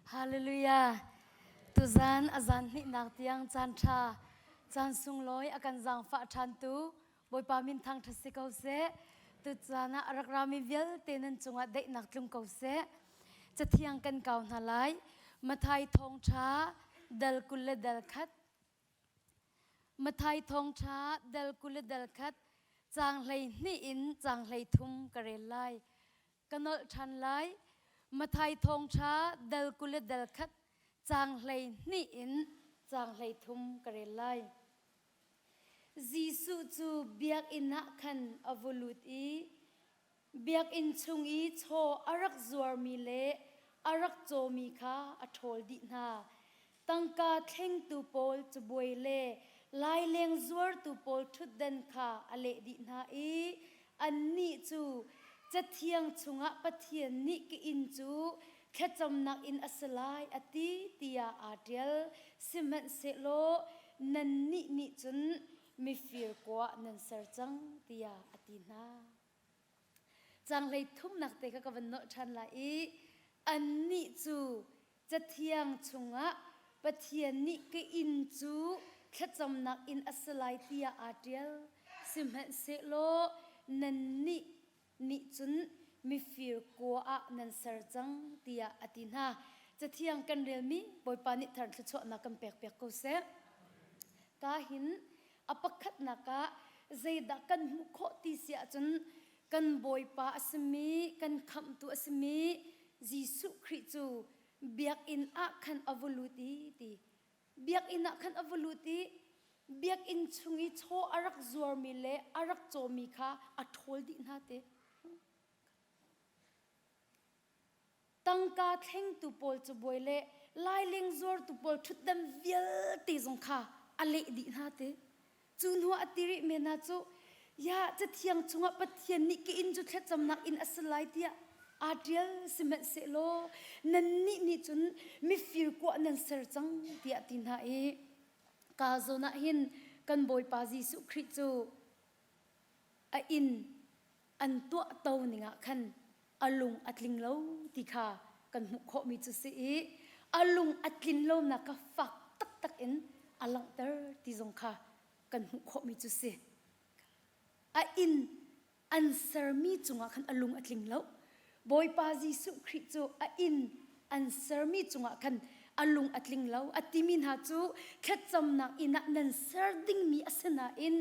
Hallelujah. Tuzan a zan hnihnak tiang caan ṭha, caan sunglawi a kan zaangfah ṭhantu Bawipa min thangṭhat si ko seh. Tucaan ah a rak rami vialte nan cungah daihnak tlung ko seh. Cathiang kan kau hna lai. Mathai thawngṭha dal 20 le dal khat. Mathai thawngṭha dal 20 le dal khat caang 12 in caang 33 ka rel lai. Ka nolh ṭhan lai. Mathai thawngṭha dal 20 le dal khat caang 12 in caang 33 ka rel lai. Jesuh cu biakinn ah khan a va lut i biakinn chung i chaw a rak zuarmi le a rak cawmi kha a ṭhawl dih hna. Tangka thlengtu pawl cabuai le laileng zuartu pawl ṭhutdan kha a leh dih hna i annih cu Cathiang chungah Pathian nih ka inn cu thlacamnak inn a si lai a ti tiah aa ṭial. Sihmanhsehlaw nannih nih cun mifir kua nan ser cang tiah a ti hna. Caanghlei thumnak te kha ka van nolh ṭhan lai i annih cu Cathiang chungah Pathian nih ka inn cu thlacamnak inn a si lai tiah aa ṭial. Sihmanhsehlaw nannih nih cun mifir kua ah nan ser cang tiah a ti hna. Cathiang kan relmi Bawipa nih thar thluachuahnak kan pekpiak ko seh. Ka hin a pakhatnak ah zeidah kan hmuh khawh ti si ahcun kan Bawipa a simi, kan khamhtu a simi Jesuh Khrih cu biakinn ah khan a va lut i ti. Biakinn ah khan a va lut i biakinn chung i chaw a rak zuarmi le a rak cawmi kha a ṭhawl dih hna ti. Tangka thlengtu pawl cabuai le laileng zuartu pawl ṭhutdan vialte zong kha a leh dih hna ti. Cu hnuah a ti rih men hna cu, Ya, Cathiang chungah Pathian nih ka inn cu thlacamnak inn a si lai tiah aa ṭial sihmanhsehlaw nannih nih cun mifir kuah nan ser cang tiah a ti hna i ka zawn ah hin kan Bawipa Jesuh Khrih cu a inn an tuahto ning ah khan a lung a tling lo ti kha kan hmuh khawhmi cu si i a lung a tlin lonak kha fak taktak in a langhter ti zong kha kan hmuh khawhmi cu si. A inn an sermi cungah khan a lung a tling lo. Bawipa Jesuh Khrih cu a inn an sermi cungah khan a lung a tling lo. A timi hna cu thlacamnak inn ah nan ser dingmi a si nain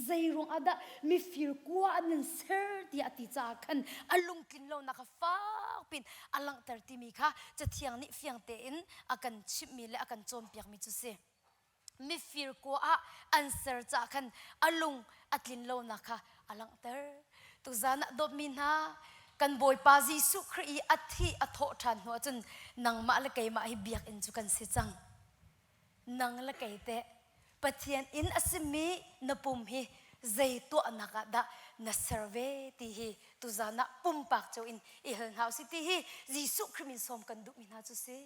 zeiruang ah dah mifir kua ah nan ser tiah a ti caah khan a lungtlin lonak kha fak pin a langhter timi kha Cathiang nih fiang tein a kan chimhmi le a kan cawnpiakmi cu si. Mifir kua ah an ser caah khan a lung a tlin lonak kha a langhter. Tuzan ah dawtmi hna, kan Bawipa Jesuh Khrih i a thih a thawh ṭhan hnu ahcun nangmah le keimah hi biakinn cu kan si cang. Nang le kei teh Pathian inn a simi na pum hi zei tuahnak ah dah na ser ve ti hi tuzan ah pumpak cio in i hal hna usih ti hi Jesuh Khrih min sawm kan duhmi hna cu si.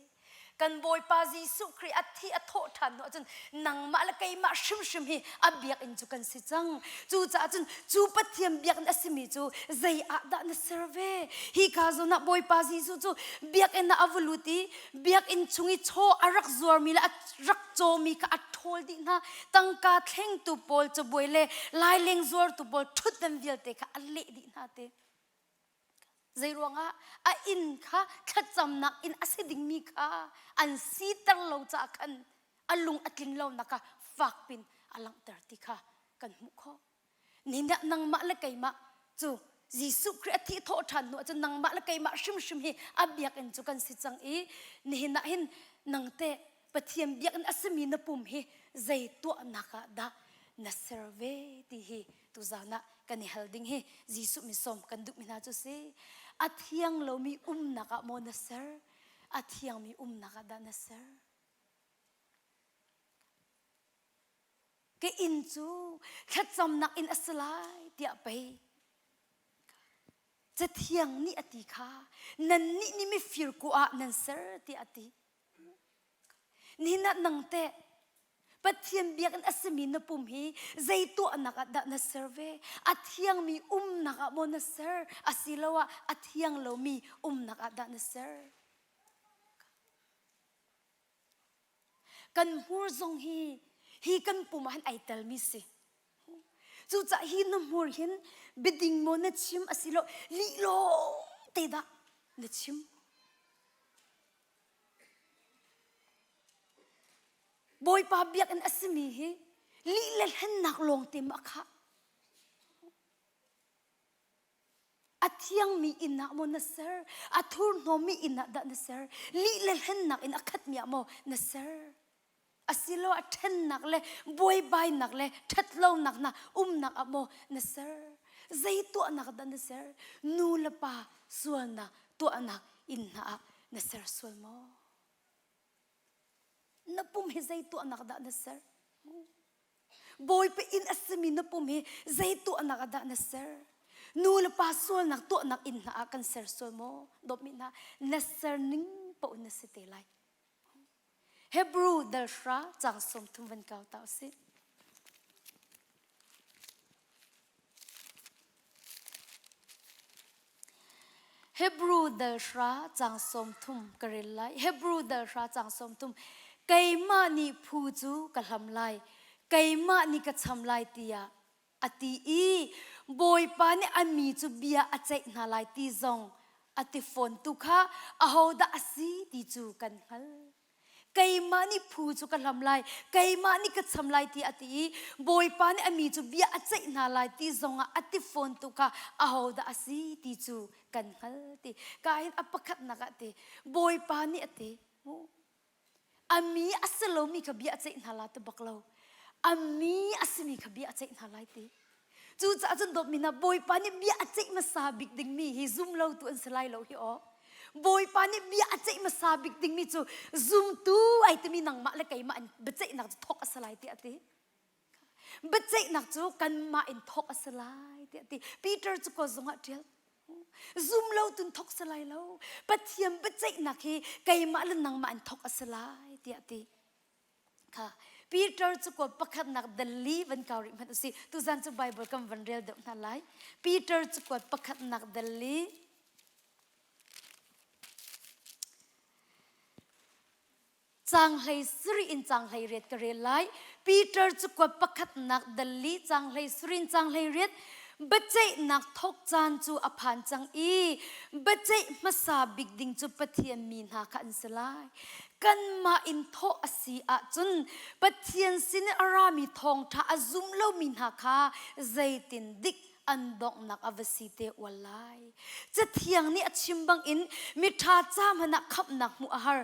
Kan Bawipa Jesuh Khrih a thi a thawh ṭhan hnu ahcun nangmah le keimah hrimhrim hi a biakinn cu kan si cang. Cucaah cun cu Pathian biakinn a simi cu zei ah dah na ser ve? Hi ka zawn ah Bawipa Jesuh cu biakinn ah a va lut i biakinn chung i chaw a rak zuarmi le a rak cawmi kha a ṭhawl dih hna. Tangka thlengtu pawl cabuai le laileng zuartu pawl ṭhutdan vialte kha a leh dih hna te. Zeiruangah a inn kha thlacamnak inn a si dingmi kha an siter lo caah khan a lung a tlin lonak kha fakpin a langhter ti kha kan hmuh khawh. Nihin ah nangmah le keimah cu Jesuh Khrih a thih thawh ṭhan hnu ahcun nangmah le keimah hrimhrim hi a biakinn cu kan si cang i nihin ah hin nang teh Pathian biakinn a simi na pum hi zei tuahnak ah dah na ser ve ti hi tuzan ah kan i hal ding hi Jesuh min sawm kan duhmi hna cu si. A thiang lomi umnak ah maw na ser? A thiangmi umnak ah dah na ser? Ka inn cu thlacamnak inn a si lai tiah pei Cathiang nih a ti kha nannih nih mifir kua ah nan ser tiah a ti. Nihin ah nang teh Pathian biakinn a simi na pum hi zei tuahnak ah dah na ser ve? A thiangmi umnak ah maw na ser? Asiloah a thiang lomi umnak ah dah na ser? Kan hmur zong hi hi kan pum ah hin ai telmi si. Cucaah hi na hmur hin biading maw na chim asilo lih lawng te dah na chim. Bawipa biakinn a simi hi lih le hlennak lawng te ma khah. A thiangmi inn ah maw na ser? A thurhnawmmi inn ah dah na ser? Lih le hlennak in a khatmi ah maw na ser? Asiloah ṭhennak le buaibainak le ṭhatlonak hna umnak ah maw na ser? Zei tuahnak dah na ser? Nu le pa sualnak tuahnak inn hna ah na ser sual maw? Na pum hi zei tuahnak dah na ser? Bawipa inn a simi na pum hi zei tuahnak ah dah na ser? Nu le pa sualnak tuahnak inn hna ah kan ser sual maw? Dawtmi hna, na ser ning paoh na si te lai. Hebrew dal hra cang 30 van kau ta usih. Hebrew dal hra cang 30 ka rel lai. Hebrew dal hra cang 30. Keimah nih phu cu ka hlam lai. Keimah nih ka cham lai tiah a ti i Bawipa nih a mi cu bia a ceih hna lai ti zong a ti fawn tu kha ahodah a si ti cu kan hngal. Keimah nih phu cu ka hlam lai, keimah nih ka cham lai ti a ti i Bawipa nih a mi cu bia a ceih hna lai ti zongah a ti fawn tu kha ahodah a si ti cu kan hngal ti. Ka hin a pakhatnak ah ti Bawipa nih a ti a mi a si lomi kha bia a ceih hna la ti bak lo. A mi a simi kha bia a ceih hna lai ti. Cucaah cun dawtmi hna Bawipa nih bia a ceih hmasa bik dingmi hi zumlotu an si lai lo hi aw. Bawipa nih bia a ceih hmasa bik dingmi cu zumtu ai timi nangmah le keimah in biaceihnak cu thawk a si lai tiah a ti. Biaceihnak cu kanmah in thawk a si lai tiah a ti. Peter cu ko zungah ṭial. Zumlo tun thawk si lai lo. Pathian biaceihnak hi keimah le nangmah in thawk a si lai tiah a ti. Kha Peter cu kuat pakhatnak dal li van kau rih hmanh usih. Tuzan cu Bible kan van rel deuh hna lai. Peter cu kuat pakhatnak dal li Cang hlei suri in cang hlei riat ka rel lai. Peter cu kuat pakhatnak dal li cang hlei suri in cang hlei riat. Biaceihnak thawk caan cu a phan cang i biaceih hmasa bik ding cu Pathian mi hna kha an si lai. Kanmah in thawh a si ahcun Pathian sin i a rami thawngṭha a zum lomi hna kha zeitin dik an donghnak a va si te ual lai. Cathiang nih a chim bangin miṭha ca hmanh ah khamhnak hmuh a har.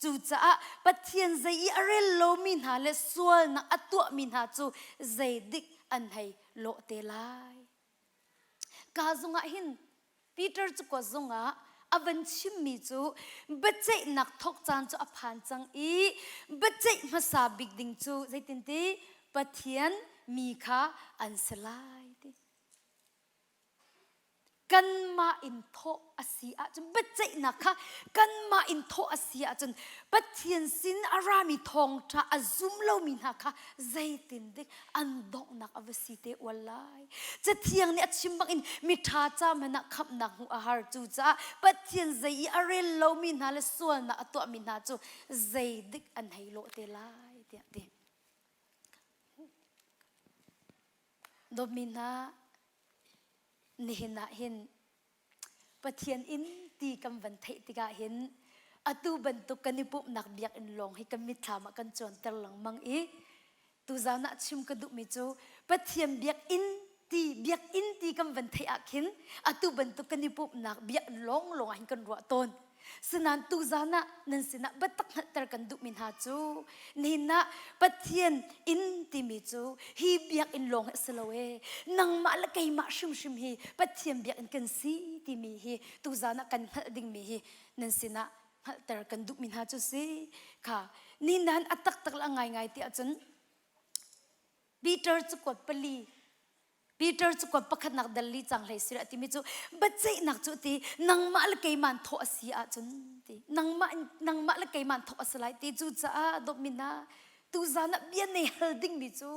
Cucaah Pathian zei i a rel lomi hna le sualnak a tuahmi hna cu zeidik an hei lawh te lai. Ka zungah hin Peter cu ka zungah a van chimmi cu biaceihnak thawk caan cu a phan cang i biaceih hmasa bik ding cu zeitinti Pathian mi kha an si lai ti. Kanmah in thawh a si ahcun biaceihnak kha kanmah in thawh a si ahcun Pathian sin a rami thawngṭha a zum lomi hna kha zeitindik an donghnak a va si te ual lai. Cathiang nih a chim bangin miṭha ca hmanh ah khamhnak hmuh a har. Cucaah Pathian zei i a rel lomi hna le sualnak a tuahmi hna cu zeidik an hei lawh te lai tiah a ti. Dawtmi hna, nihin ah hin Pathian inn ti kan van theih tikah hin atu bantuk kan i pumhnak biakinn lawng hi kan mitthlam ah kan cuanter lengmang i tuzan ah chim ka duhmi cu Pathian biakinn ti biakinn ti kan van theih ah khin atu bantuk kan i pumhnak biakinn lawnglawng ah hin kan ruah tawn. Sinain tuzan ah nan sinah biatak hngalhter kan duhmi hna cu nihin ah Pathian inn timi cu hi biakinn lawng hi a si lo ee. Nangmah le keimah hrimhrim hi Pathian biakinn kan si timi hi tuzan ah kan hngalh dingmi hi nan sinah hngalhter kan duhmi hna cu si. Kha nihin ah a taktak le a ngaingai ti ahcun Peter cu kuat pali Peter cu kuat pakhatnak dal li cang hlei sirah timi cu biaceihnak cu ti nangmah le keimah thawh a si ahcun ti nangmah nangmah le keimah thawh a si lai ti cucaah dawtmi hna tuzan ah bia nei hal dingmi cu.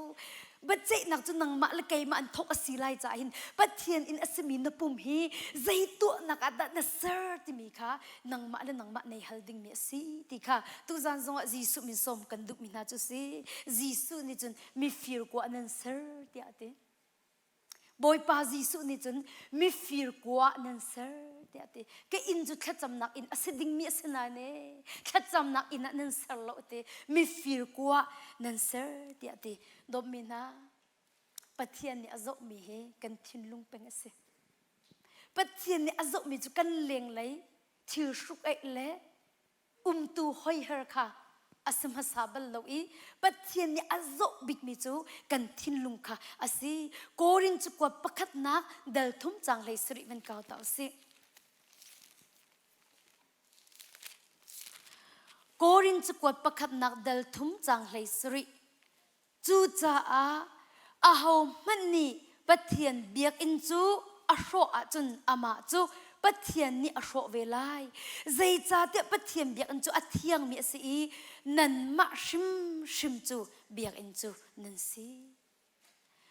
Biaceihnak cu nangmah le keimah an thawk a si lai caah hin Pathian inn a simi na pum hi zei tuahnak ah dah na ser timi kha nangmah le nangmah nei hal dingmi a si ti kha tuzan zongah Jesuh min sawm kan duhmi hna cu si. Jesuh nih cun mifir kua nan ser tiah a ti. Bawipa Jesuh nih cun mifir kua nan ser tiah a ti. Ka inn cu thlacamnak inn a si dingmi a si nain ee thlacamnak inn ah nan ser lo ti mifir kua nan ser tiah a ti. Dawtmi hna, Pathian nih a zohmi hi kan thinlung peng a si. Pathian nih a zohmi cu kan lenglei thil hruk-aih le umtu hoiher kha a si hmasa bal lo i Pathian nih a zoh bikmi cu kan thinlung kha a si. Korin cakuat pakhatnak dal thum cang hlei sarih van kau ta usih. Korin cakuat pakhatnak dal thum cang hlei sarih Cucaah ahohmanh nih Pathian biakinn cu a hrawh ahcun amah cu Pathian nih a hrawh ve lai. Zeicahtiah Pathian biakinn cu a thiangmi a si i nanmah hrimhrim cu biakinn cu nan si.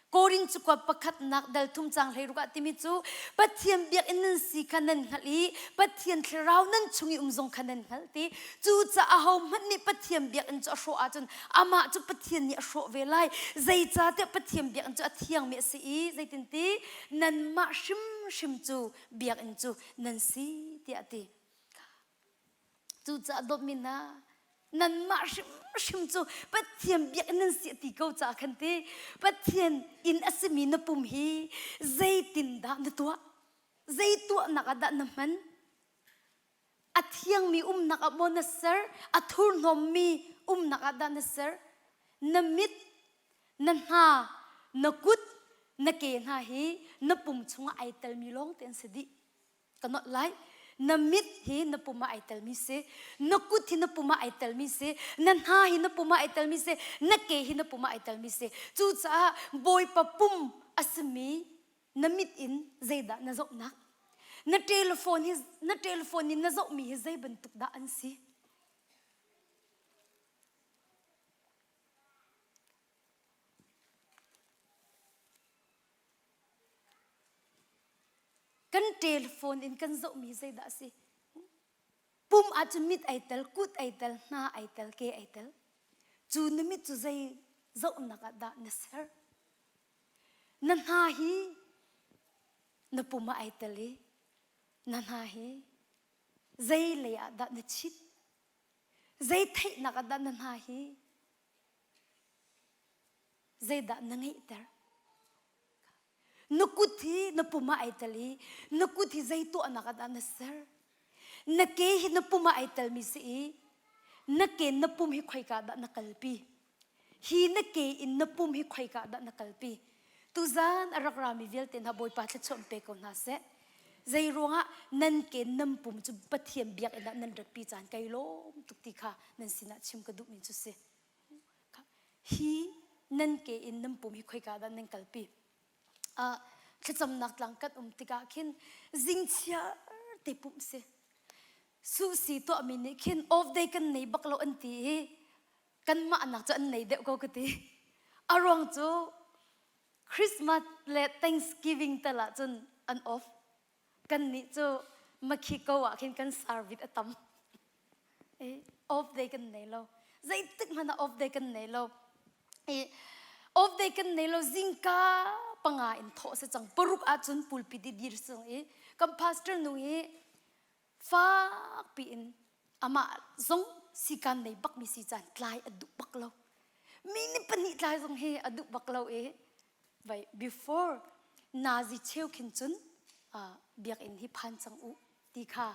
Korin cakuat pakhatnak dal thum cang 16 ah timi cu Pathian biakinn nan si kha nan hngalh i Pathian thlarau nan chung i um zong kha nan hngalh ti. Cucaah ahohmanh nih Pathian biakinn cu a hrawh ahcun amah cu Pathian nih a hrawh ve lai. Zeicahtiah Pathian biakinn cu a thiangmi a si i zeitinti nanmah hrimhrim cu biakinn cu nan si tiah a ti. Cucaah dawtmi hna, nanmah hrimhrim cu Pathian biakinn nan si a ti ko caah khan ti Pathian inn a simi na pum hi zeitindah na tuah? Zei tuahnak ah dah na hman? A thiangmi umnak ah maw na ser? A thurhnawmmi umnak ah dah na ser? Na mit, na hna, na kut, na ke hna hi na pum chungah ai telmi lawng te an si dih. Ka nolh lai. Na mit hi na pum ah ai telmi si. Na kut hi na pum ah ai telmi si. Na hna hi na pum ah ai telmi si. Na ke hi na pum ah ai telmi si. Cucaah Bawipa pum a simi na mit in zeidah na zohnak? Na telephone hi na telephone in na zohmi hi zei bantuk dah an si? Kan telephone in kan zohmi zeidah a si? Pum ahcun mit ai tel, kut ai tel, hna ai tel, ke ai tel. Cu na mit cu zei zohnak ah dah na ser? Na hna hi na pum ah ai tel i na hna hi zei lei ah dah na chit? Zei theihnak ah dah na hna hi zeidah na ngeihter? Na kut hi na pum ah ai tel i na kut hi zei tuahnak ah dah na ser? Na ke hi na pum ah ai telmi si i na ke na pum hi khoika dah na kalpi? Hi na ke in na pum hi khoika dah na kalpi? Tuzan a rak rami vialte hna Bawipa thluachuah pe ko hna seh. Zei ruangah nan ke nan pum cu Pathian biakinn ah nan ratpi caan kai lawm tuk ti kha nan sinah chim ka duhmi cu si. Hi nan ke in nan pum hi khoika dah nan kalpi? Uh, thlacamnak tlang kan um tikah khin zingchiar te pumh si. Suhsi tuahmi nih khin off day kan nei bak lo an ti i kanmah nak cu an nei deuh ko ka ti. A ruang cu Christmas le Thanksgiving tal ah cun an off. Kannih cu Mexico ah khin kan service a tam. Off day kan nei lo. Zeitik hmanh ah off day kan nei lo. I off day kan nei lo zingka panga in thawh si cang. Paruk ahcun pulpit i dir si cang i kan pastor nu hi fak piin amah zong sikan nei bakmi si caan tlai a duh bak lo. Mi ni pahnih tlai zong hi a duh bak lo i vai before nazi cheu khin cun biakinn hi phan cang u ti kha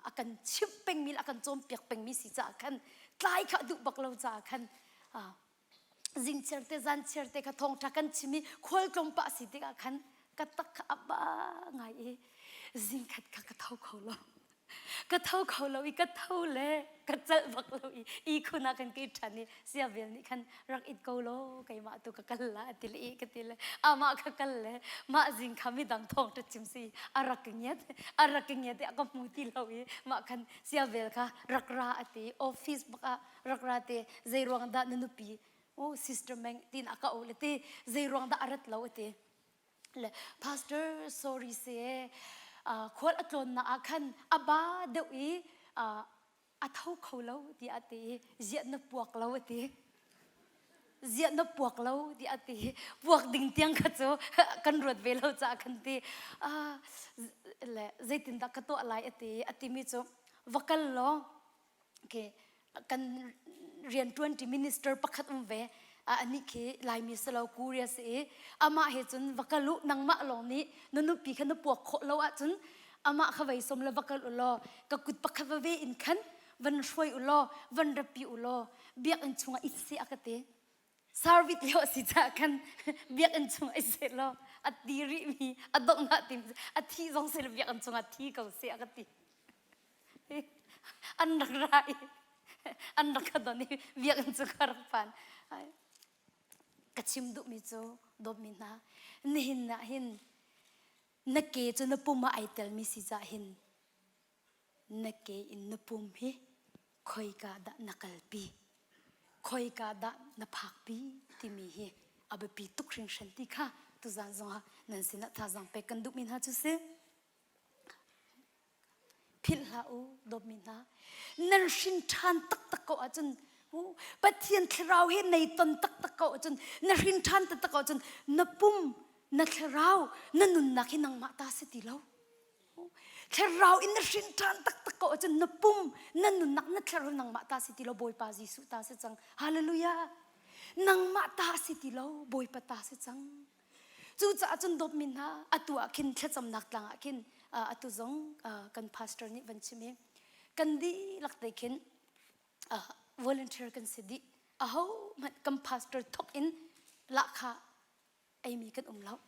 a kan chimh pengmi le a kan cawnpiak pengmi si caah khan tlai kha a duh bak lo caah khan zingchiar te zanchiar te kha thawngṭha kan chim i khual tlawmpah si tikah khan ka tak kha a ba ngai i zingkhat kha ka tho kho lo ka tho kho lo i ka tho le ka celh bak lo i i khun ah khan ka it ṭhan i siavel nih khan rak it ko law keimah tu ka kal la a ti le i ka ti le amah ka kal le mah zing kha midang thawng ṭa chim si a rak ka ngiat a rak ka ngiat i a ka hmu ti lo i mah khan siavel kha rak ra a ti office bak ah rak ra te zei ruang dah na nupi. Oh sister Meng tin a ka o le ti zei ruang dah a rat lo ati. Le pastor sorry se khual a tlawn na ah khan a ba deuh i a tho kho lo tiah a ti i ziah na puak lo a ti. Ziah na puak lo tiah a ti. Puak ding tiang kha cu kan ruat ve lo caah kan ti. Le zeitindah ka tuah lai a ti. A timi cu va kal law okay, kan rianṭuanṭi minister pakhat um ve anih khi Laimi si lo Korea si i amah he cun va kal u nangmah lawng nih na nupi kha na puak khawh lo ahcun amah kha vei som le va kal u law ka kut pakhat va ve in khan van hruai u law van rapi u law biakinn chungah it seh a ka ti service lio a si caah khan biakinn chungah i seh law a ti rihmi a donghnak ti a thi zong si biakinn chungah thi ko seh a ka ti an rak ra i an rak ka don i biakinn cu ka rak phan ka chim duhmi cu dawtmi hna nihin ah hin na ke cu na pum ah ai telmi si cah hin na ke in na pum hi khoika dah na kalpi khoika dah na phakpi timi hi a biapi tuk hringhran ti kha tuzan zongah nan sinah thazaang pek kan duhmi hna cu si Philh hlah u, dawtmi hna. Nan hrin ṭhan taktak ko ahcun Pathian thlarau he nei ton taktak ko ahcun na hrin ṭhan taktak ko ahcun na pum, na thlarau, na nunnak hi nangmah ta si ti lo. Thlarau in na hrin ṭhan taktak ko ahcun na pum, na nunnak, na thlarau nangmah ta si ti lo Bawipa Jesuh ta si cang. Hallelujah. Nangmah ta si ti lo, Bawipa ta si cang. Cucaah cun dawtmi hna atu ah khin thlacamnak tlang ah khin atu zong kan pastor nih van chim i kan dihlak te khin volunteer kan si dih. Aho hmanh kan pastor thok in lahkhah eimi kan um lo.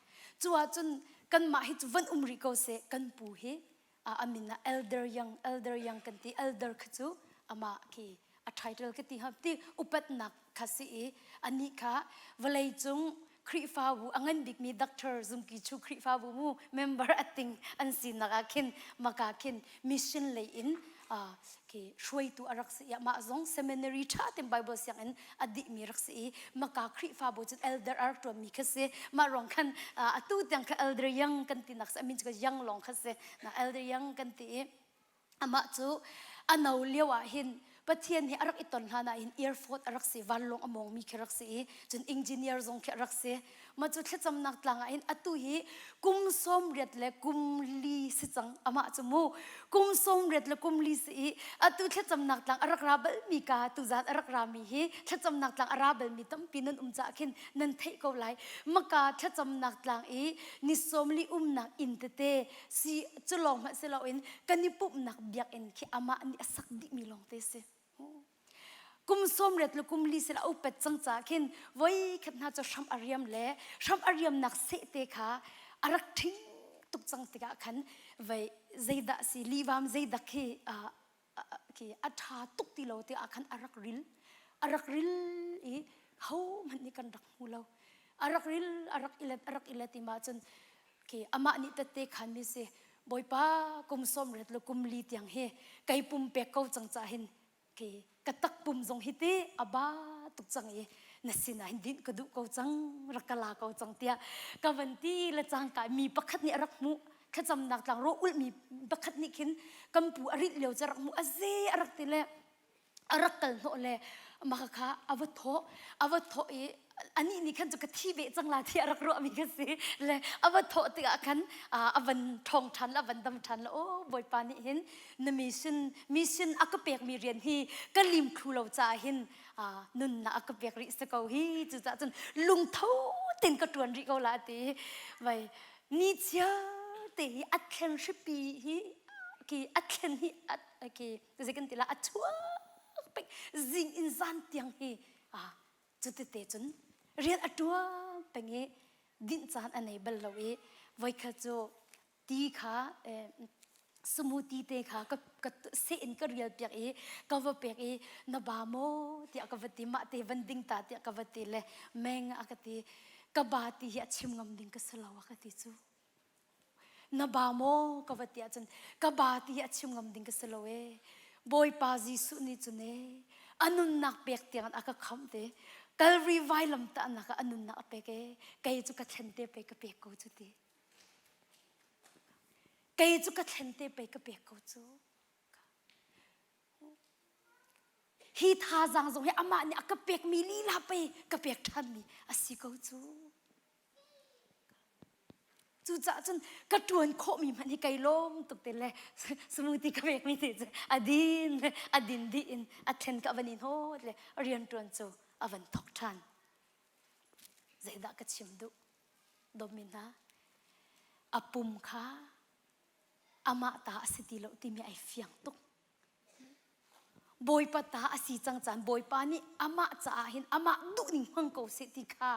Cu ahcun kanmah hi cu van um rih ko seh kan pu hi a min ah elder young elder young kan ti elder kha cu amah khi a title ka ti ha ti upatnak kha si i anih kha vawlei cung Khrihfabu a ngan bikmi doctor Zungki Chu Khrihfabu mu member ating an sinak ah khin maka khin mission lei in khi hruaitu a rak si i mah zong seminary ṭha tein Bible sianginn a dihmi rak si i maka Khrihfabu cun elder a rak ṭuanmi kha si mah ruang khan atu tiang kha elder young kan ti nak si a min cu young lawng kha si na elder young kan ti i amah cu a no lio ah hin Pathian he a rak i ton hlan ah hin airport a rak si vanlawng a mawngmi khi rak si i cun engineer zong khi a rak si mah cu thlacamnak tlang ah hin atu hi kum 80 le kum li si cang amah cu mu kum 80 le kum li si i atu thlacamnak tlang a rak ra balmi ka tuzan a rak rami hi thlacamnak tlang a ra balmi tampi nan um caah khin nan theih ko lai maka thlacamnak tlang i ni sawmli umnak inn tete si cu lawng hmanh si loin kan i pumhnak biakinn khi amah nih a sak dihmi lawng te si kum 80 le kum li sila upat cang ca khin voi khat hna cu hram a riam le hram a riamnak seh te kha a rak ṭhing tuk cang tikah khan vei zeidah si livam zeidak khi khi a ṭha tuk ti lo tiah khan a rak ril a rak ril i ho hmanh nih kan rak hmu lo a rak ril a rak ilet a rak ilet i mah cun khi amah nih tette khan mi si bawipa kum 80 le kum li tiang hi kei pumpek ko cang ca hin khi ka takpum zong hi ti a ba tuk cang i na sinah hin dinh ka duh ko cang rak ka la ko cang tiah ka van ti le cangka mi pakhat nih a rak hmuh thlacamnak tlang ro ulh mi pakhat nih khin kan pu a rilh lio cu a rak hmuh a ze a rak ti le a rak kal hnawh le mah kha a va thawh a va thawh i anih nih khan cu ka thi ve cang la ti a rak ruahmi ka si le a va thawh tikah khan a van ṭhawng ṭhan le a van dam ṭhan le aw bawipa nih hin na mission mission a ka pekmi rian hi ka lim thlu lo caah hin nunnak a ka pek rih si ko hi cucaah cun lungtho tein ka ṭuan rih ko la ti vai ni chia te hi a thlen hripi hi ki a thlen hi ki zei kan ti la a chuak pek zing in zan tiang hi Cutite cun rian a ṭuan peng i dinh caan a nei bal lo i voikhat cu ti kha smoothie te kha ka, ka seh in ka rial piak i ka va pek i na ba maw tiah ka va ti mah te van ding ta tiah ka va ti le meng a ka ti ka ba ti hi a chim ngam ding ka si lo a ka ti cu Na ba maw ka va ti ahcun ka ba ti hi a chim ngam ding ka si lo ee. Bawipa Jesuh nih cun ee a nunnak pek tiang a ka khamh te. Calvary vailam tahnak ah a nunnak a pek e kei cu ka thlen te pei ka pek ko cu ti. Kei cu ka thlen te pei ka pek ko cu. Hi thazaang zong hi amah nih a ka pekmi lila pei ka pek ṭhanmi a si ko cu. Cucaah cun ka ṭuan khawhmi hmanh hi kai lawm tuk te le smoothie ka pekmi te cu a din a din dih in a thlen ka van in hawt le rian ṭuan cu a van thok ṭhan. Zeidah ka chim duh? Dawmi hna, a pum kha amah ta a si ti lo timi ai fiang tuk. Bawipa ta a si cang caan Bawipa nih amah caah hin amah duhning hmang ko seh ti kha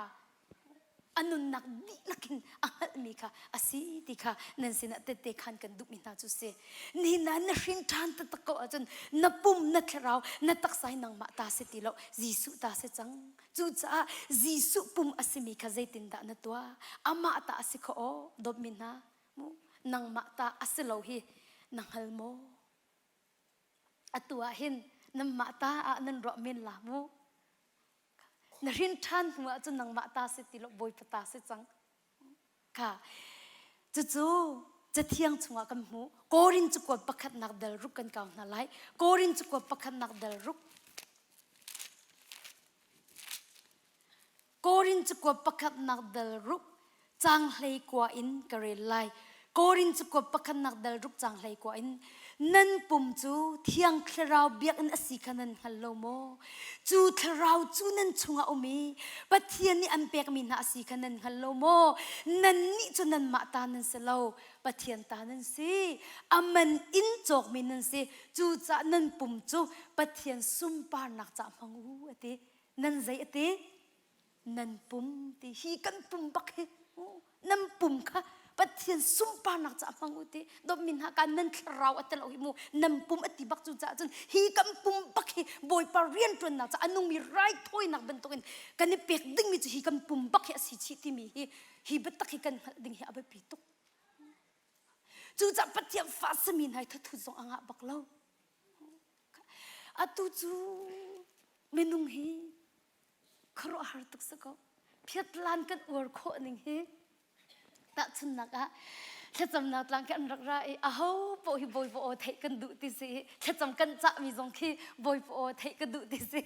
a nunnak dihlak in a hngalhmi kha a si ti kha nan sinah tette khan kan duhmi hna cu si. Nihin ah na hrin ṭhan taktak ko ahcun na pum, na thlarau, na taksa hi nangmah ta si ti lo, Jesuh ta si cang. Cucaah Jesuh pum a simi kha zeitindah na tuah? Amah ta a si kho aw, dawtmi hna. Nangmah ta a si lo hi na hngal maw? Atu ah hin nanmah ta ah nan ruah men la mu. Na hrin ṭhan hnu ah cun nangmah ta si ti lo Bawipa ta si cang. Kha cucu cathiang chungah kan hmuh. Korin cakuat pakhatnak dal ruk kan kau hna lai. Korin cakuat pakhatnak dal ruk. Korin cakuat pakhatnak dal ruk caang 19 in ka rel lai. Korin cakuat pakhatnak dal ruk caang 19 in nan pum cu Thiang Thlarau biakinn a si kha nan hngal lo maw? Cu Thlarau cu nan chungah um i Pathian nih an pekmi hna a si kha nan hngal lo maw? Nannih cu nanmah ta nan si lo, Pathian ta nan si. A man in cawkmi nan si. Cucaah nan pum cu Pathian sunparnak caah hmang u, a ti. Nan zei a ti? Nan pum ti hi kan pum bak hi nan pum kha Pathian sunparnak caah hmang u ti dawtmi hna ka nan thlarau a tel hi mu nan pum a ti bak cu caah cun hi kan pum bak hi Bawipa rianṭuannak caah a nungmi raithawinak bantukin kan i pek dingmi cu hi kan pum bak hi a si chih timi hi hi biatak hi kan hngalh ding hi a biapi tuk. Cucaah Pathian fa sami hna hi thathut zong a ngah bak lo. Atu cu minung hi khuaruahhar tuk si ko. Phiatlan kan uar khawh ning hi tahchunhnak ah thlacamnak tlang khi an rak ra i aho paoh hi Bawipa aw theih kan duh ti si i thlacam kan cahmi zong khi Bawipa aw theih ka duh ti si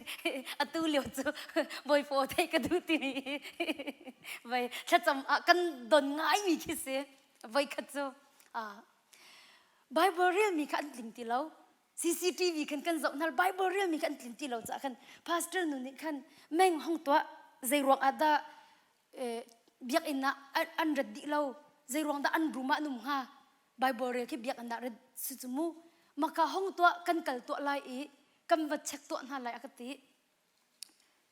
atu lio cu Bawipa aw theih ka duh timi vai thlacam ah kan don ngaimi khi si voikhat cu Bible relmi kha an tling ti lo. CCTV khan kan zoh hna Bible relmi kha an tling ti lo caah khan pastor nu nih khan meng hong tuah zei ruang ah dah biakinn ah an rat dih lo zei ruang dah an room ah an um hnga Bible rel khi biakinn ah rat si cu mu maka hong tuah kan kal tuah lai i kan va check tuah hna lai a ka ti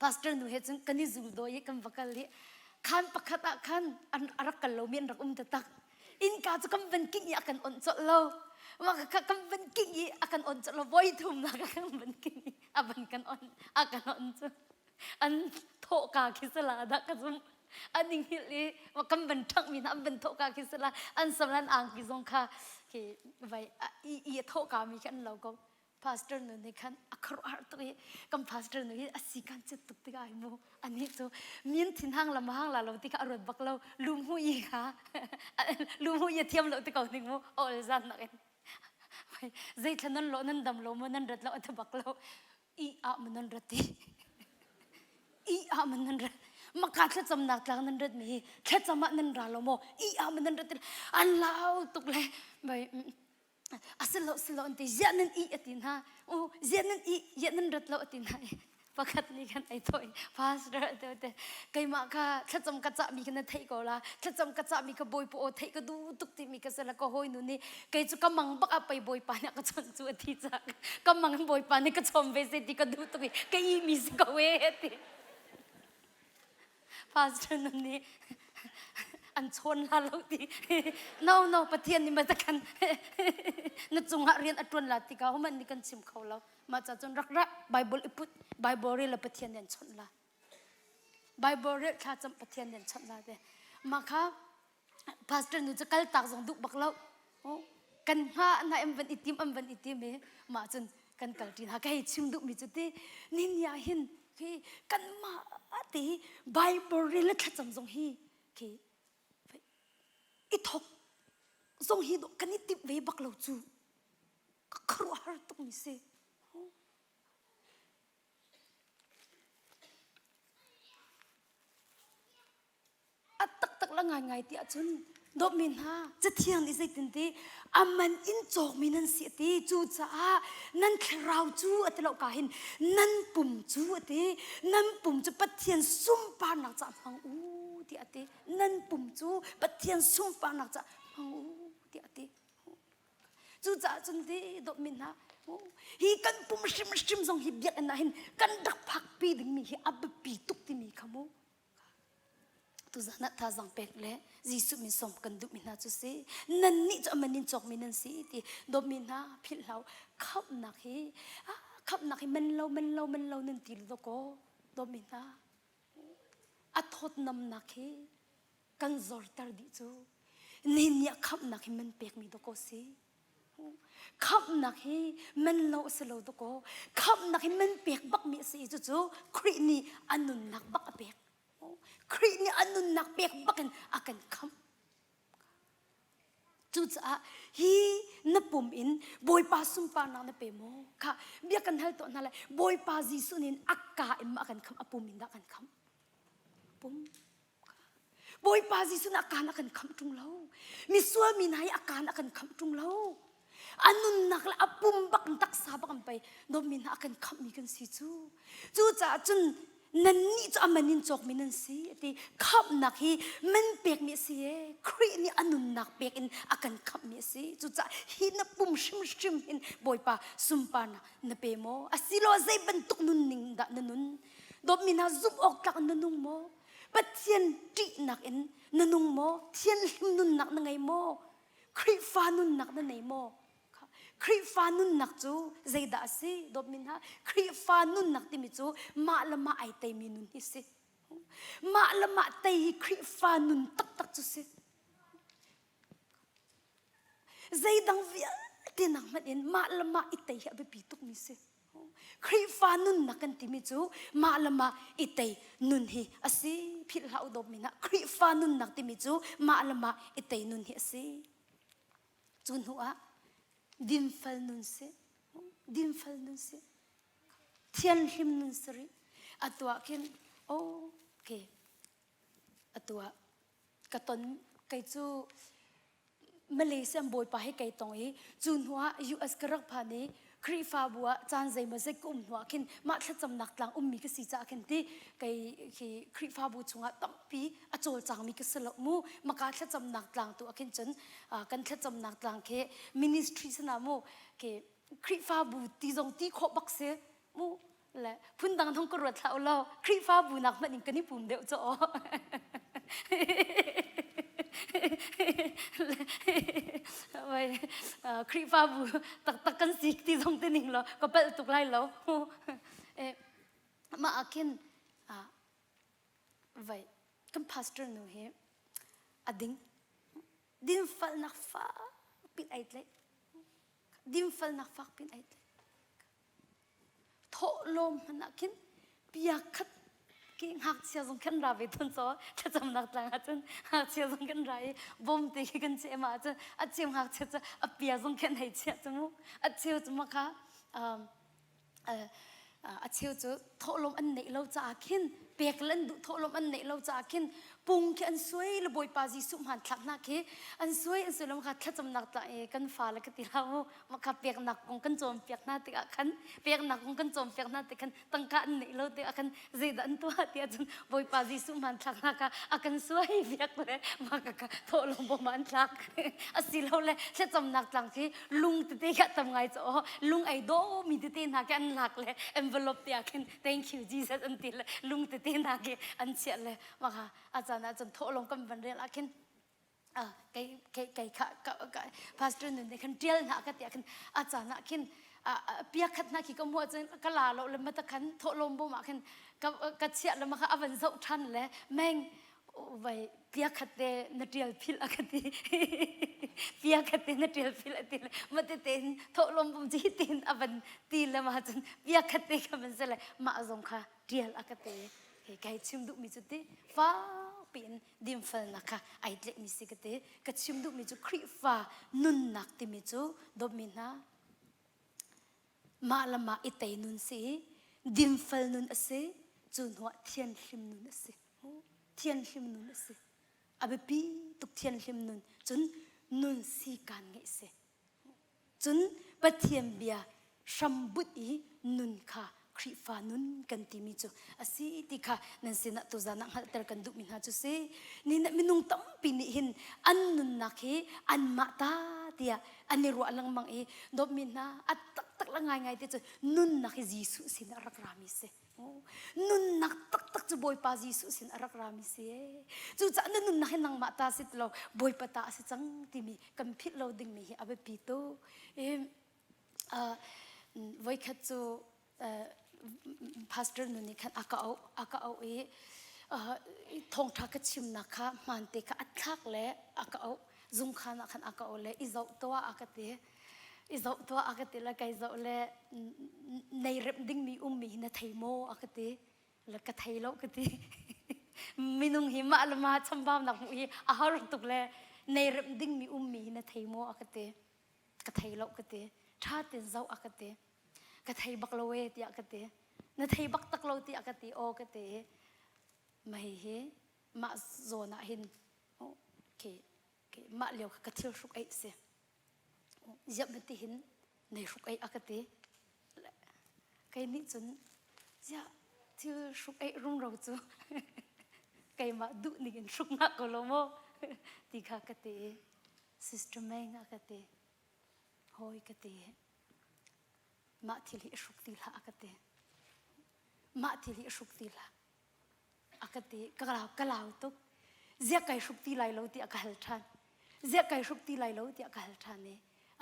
Pastor nu he cun kan i zul dawi i kan va kal i khaan pakhat ah khan an a rak kal lomi an rak um taktak. Innka cu kan van kingh i a kan onh colh lo. Mah kha kan van kingh i a kan onh colh lo. Voi thumnak a kan van kingh i a van kan onh a kan onh cu an thawhka khi sala dah ka zumh. An i hngilh i kan van ṭhanghmi hna an van thawhka khi sala an sam le an angki zong kha khi vai i i a thawhka mi khi an lo ko. Pastor nu nih khan a khuaruahhar tuk i kan pastor nu hi a si kan cet tuk tikah hi mu anih cu min thin hang lam hang la lo ti kha a ruat bak lo lumhu i kha lumhu i a thiam lo ti ko ning mu ol zan nak in zei thla nan lo nan dam lo mu nan rat lo a tha bak lo i ah mu nan rat ti i ah man nan rat maka thlacamnak tlang nan rat mi hi thlacam ah nan ra lo maw i ah man nan rat an lau tuk le bai a si lo si lo an ti ziah nan ih a ti hna u ziah nan ih ziah nan rat lo a ti hna i pakhat nih khan ai thawh i pastor te te keimah kha thlacam ka cahmi kha na theih ko la thlacam ka cahmi kha bawipa aw theih ka duh tuk timi ka sela ka hawi nu nih kei cu ka mang bak ah pei bawipa nih a ka chawnh cu a ti cak ka mang in bawipa nih ka chawm ve se ti ka duh tuk i ka ih mi si ko e a ti Pastor nun nih an chawn la lo ti no no Pathian nih mata kan na cungah rian a tuan la ti ka homan nih kan chim kho lo mah ca cun rak ra Bible i put Bible rel la Pathian nih an chawnh la Bible rel thla cam Pathian nih an chawnh la te mah kha pastor nu cu kal tak zong duh bak lo kan hma na an van i tim an van i tim i mah cun kan kal ṭi hna ka hei chim duhmi cu ti ni ni ah hin. Khi kanmah te hi Bible rel le thlacam zong hi khi i thok zong hi kan i timh ve bak lo cu. Ka khuaruahhar tuk mi si. A taktak la ngaingai ti ahcun dawtmi hna cathiang nih zeitin ti a man in cawkmi nan si a ti cucaah nan thlarau cu a ti lo ka hin nan pum cu a ti nan pum cu Pathian sunparnak caah hmang u tiah a ti nan pum cu Pathian sunparnak caah hmang u tiah a ti Cucaah cun ti dawtmi hna hi kan pum hrimhrim zong hi biakinn ah hin kan rak phakpi dingmi hi a biapi tuk timi kha mu. Tuzan ah thazaang pek le Jesuh min sawm kan duhmi hna cu si. Nannih cu aman in cawkmi nan si ti dawtmi hna philh hlau khamhnak hi khamhnak hi man lo man lo man lo nan ti lo kaw dawtmi hna a thawtnamnak hi kan zorter dih cu nihin ni ah khamhnak hi man pekmi dawkaw si khamhnak hi man lo a si lo dawkaw khamhnak hi man pek bakmi a si i cucu Khrih nih a nunnak bak a pek Khrih nih a nunnak pek bakin a kan khamh Cucaah hi na pum in Bawipa sunparnak na pe maw? Kha bia kan hal tuah hna lai. Bawipa Jesuh nih a ka in ma a kan khamh, a pum in dah kan khamh? Pum. Bawipa Jesuh nih a kaan a kan khamh ṭung lo. Misual mi hna hi a kaan a kan khamh ṭung lo. A nunnak le a pum bak in taksa bak in pei dawtmi hna a kan khamhmi kan si cu. Cucaah cun nannih cu a man in cawkmi nan si a ti. Khamhnak hi man pekmi a si ee. Khrih nih a nunnak pek in a kan khamhmi a si. Cucaah hi na pum hrimhrim hin Bawipa sunparnak na pe maw? Asiloah zei bantuk nunning dah na nun? Dawtmi hna zumh awk tlak in na nung maw? Pathian ṭihnak in na nung maw? Thianhlim nunnak na ngei maw? Khrihfa nunnak na nei maw? Khrihfa nunnak cu zeidah a si? Dawtmi hna, Khrihfa nunnak timi cu mah le mah ai teimi nun hi si. Mah le mah tei hi Khrihfa nun taktak cu si. Zeidang vialte nak hmanh in mah le mah i tei hi a biapi tukmi si. Khrihfa nunnak kan timi cu mah le mah i tei nun hi a si. Philh hlah u dawtmi hna. Khrihfa nunnak timi cu mah le mah i tei nun hi a si. Cu hnu ah dinfel nun si. Dinfel nun si. Thianhlim nun si rih. Atu ah khin okay. Atu ah ka ton kei cu Malaysia bawipa he kei tong i cu hnu ah US ka rak phan i Khrihfabu ah caan zeimawzet ka um hnu ah khin mah thlacamnak tlang ummi ka si caah khin ti kei khi Khrihfabu chungah tampi a cawlcangmi ka si lo mu maka thlacamnak tlang tu ah khin cun kan thlacamnak tlang khi ministry sana mu khi Khrihfabu ti zong ti khawh bak si mu le phundang thong ka ruat hlah u law Khrihfabu nak hmanh in kan i pum deuh caw Khrihfabu taktak kan si ti zong te ning law ka palh tuk lai lo mah ah khin vai kan pastor nu hi a ding dinfalnak fak pin ai tlaih dinfalnak fak pin ai tlaih Thawhlawm hmanh ah khin pia khat khi ngakchia zong khan ra ve tawn caw thlacamnak tlang ah cun ngakchia zong kan ra i bawm te khi kan ceh ma cun a cheu ngakchia cu a pia zong khan hei chiah cu mu a cheu cu ma kha a cheu cu thawhlawm an neih lo caah khin pek le an duh thawhlawm an neih lo caah khin pung khi an suai le Bawipa Jesuh hmanthlak hna khi an suai an suai lo kha thlacamnak tla i kan fale ka ti la mu maka peknak kong kan cawnpiak hna tikah khan peknak kong kan cawnpiak hna tik khan tangka an neih lo tikah khan zeidah an tuah ti ahcun Bawipa Jesuh hmanthlak hna kha a kan suai piak le maka ka thawhlawm bawm ah an thlak asilole thlacamnak tlang khi lung tete kha tam ngai cu aw lung ei dawmi tete hna khi an lak le envelope te ah khin thank you Jesus an ti le lung tete hna khi an chiah le maka a caan ah cun thawhlawm kan van rel ah khin kei kei kei kha pastor nun nih khan tial hna ka tiah khin a caan ah khin pia khat hna khi ka hmuh cun ka la lo le mata khan thawhlawm bawm ah khin ka ka chiah le maka a van zoh than le meng vai pia khat te na tial phil a ka ti pia khat te na tial phil a ti le mate tein thawhlawm bawm chi tin a van ti le ma cun pia khat te kha van se le mah zong kha. ṭial a ka ti. Hi kai chim duhmi cu ti fakpi in dinfelnak kha ai tlaihmi si ka ti. Ka chim duhmi cu Khrihfa nunnak timi cu dawtmi hna mah le mah i tei nun si i dinfel nun a si cu hnuah thianhlim nun a si. Thianhlim nun a si. A biapi tuk thianhlim nun cun nun sikaan ngeih si. Cun Pathian bia hrambunh i nun kha Khrihfa nun kan timi cu a si ti kha nan sinah tuzan ah hngalhter kan duhmi hna cu si. Ni minung tampi nih hin an nunnak hi anmah ta tiah an i ruah lengmang i dawtmi hna a taktak le ngaingai te cu nunnak hi Jesuh sin ah rak rami si. Nunnak taktak cu Bawipa Jesuh sin a rak rami si ee. Cucaah na nunnak hi nangmah ta si ti lo Bawipa ta a si cang timi kan philh lo dingmi hi a biapi tuk. Voikhat cu pastor nu nih khan a ka auh a ka auh i thawngṭha ka chimnak kha hmaante kha a thlak le a ka auh zungkhan ah khan a ka auh le i zoh tuah a ka ti i zoh tuah a ka ti le kai zoh le nei remh dingmi ummi hi na thei maw a ka ti le ka thei lo ka ti minung hi mah le mah chambaunak hmuh hi a har tuk le nei remh dingmi ummi hi na thei maw a ka ti ka thei lo ka ti ṭha tein zoh a ka ti ka thei bak lo e tiah ka ti na thei bak tak lo tiah ka ti aw ka ti mah hi mah zawn ah hin okay mah lio kha ka thil hruk eih si ziap na ti hin nei hruk eih a ka ti kei nih cun ziah thil hruk eih rumro cu keimah duh ning in hruk ngah ko lo maw ti kha ka ti sister Meng a ka ti hawi ka ti mah thil hi hruk ti hlah a ka ti mah thil hi hruk ti hlah a ka ti ka lau ka lau tuk ziah kai hruk ti lai lo tiah ka hal ṭhan ziah kai hruk ti lai lo tiah ka hal ṭhan i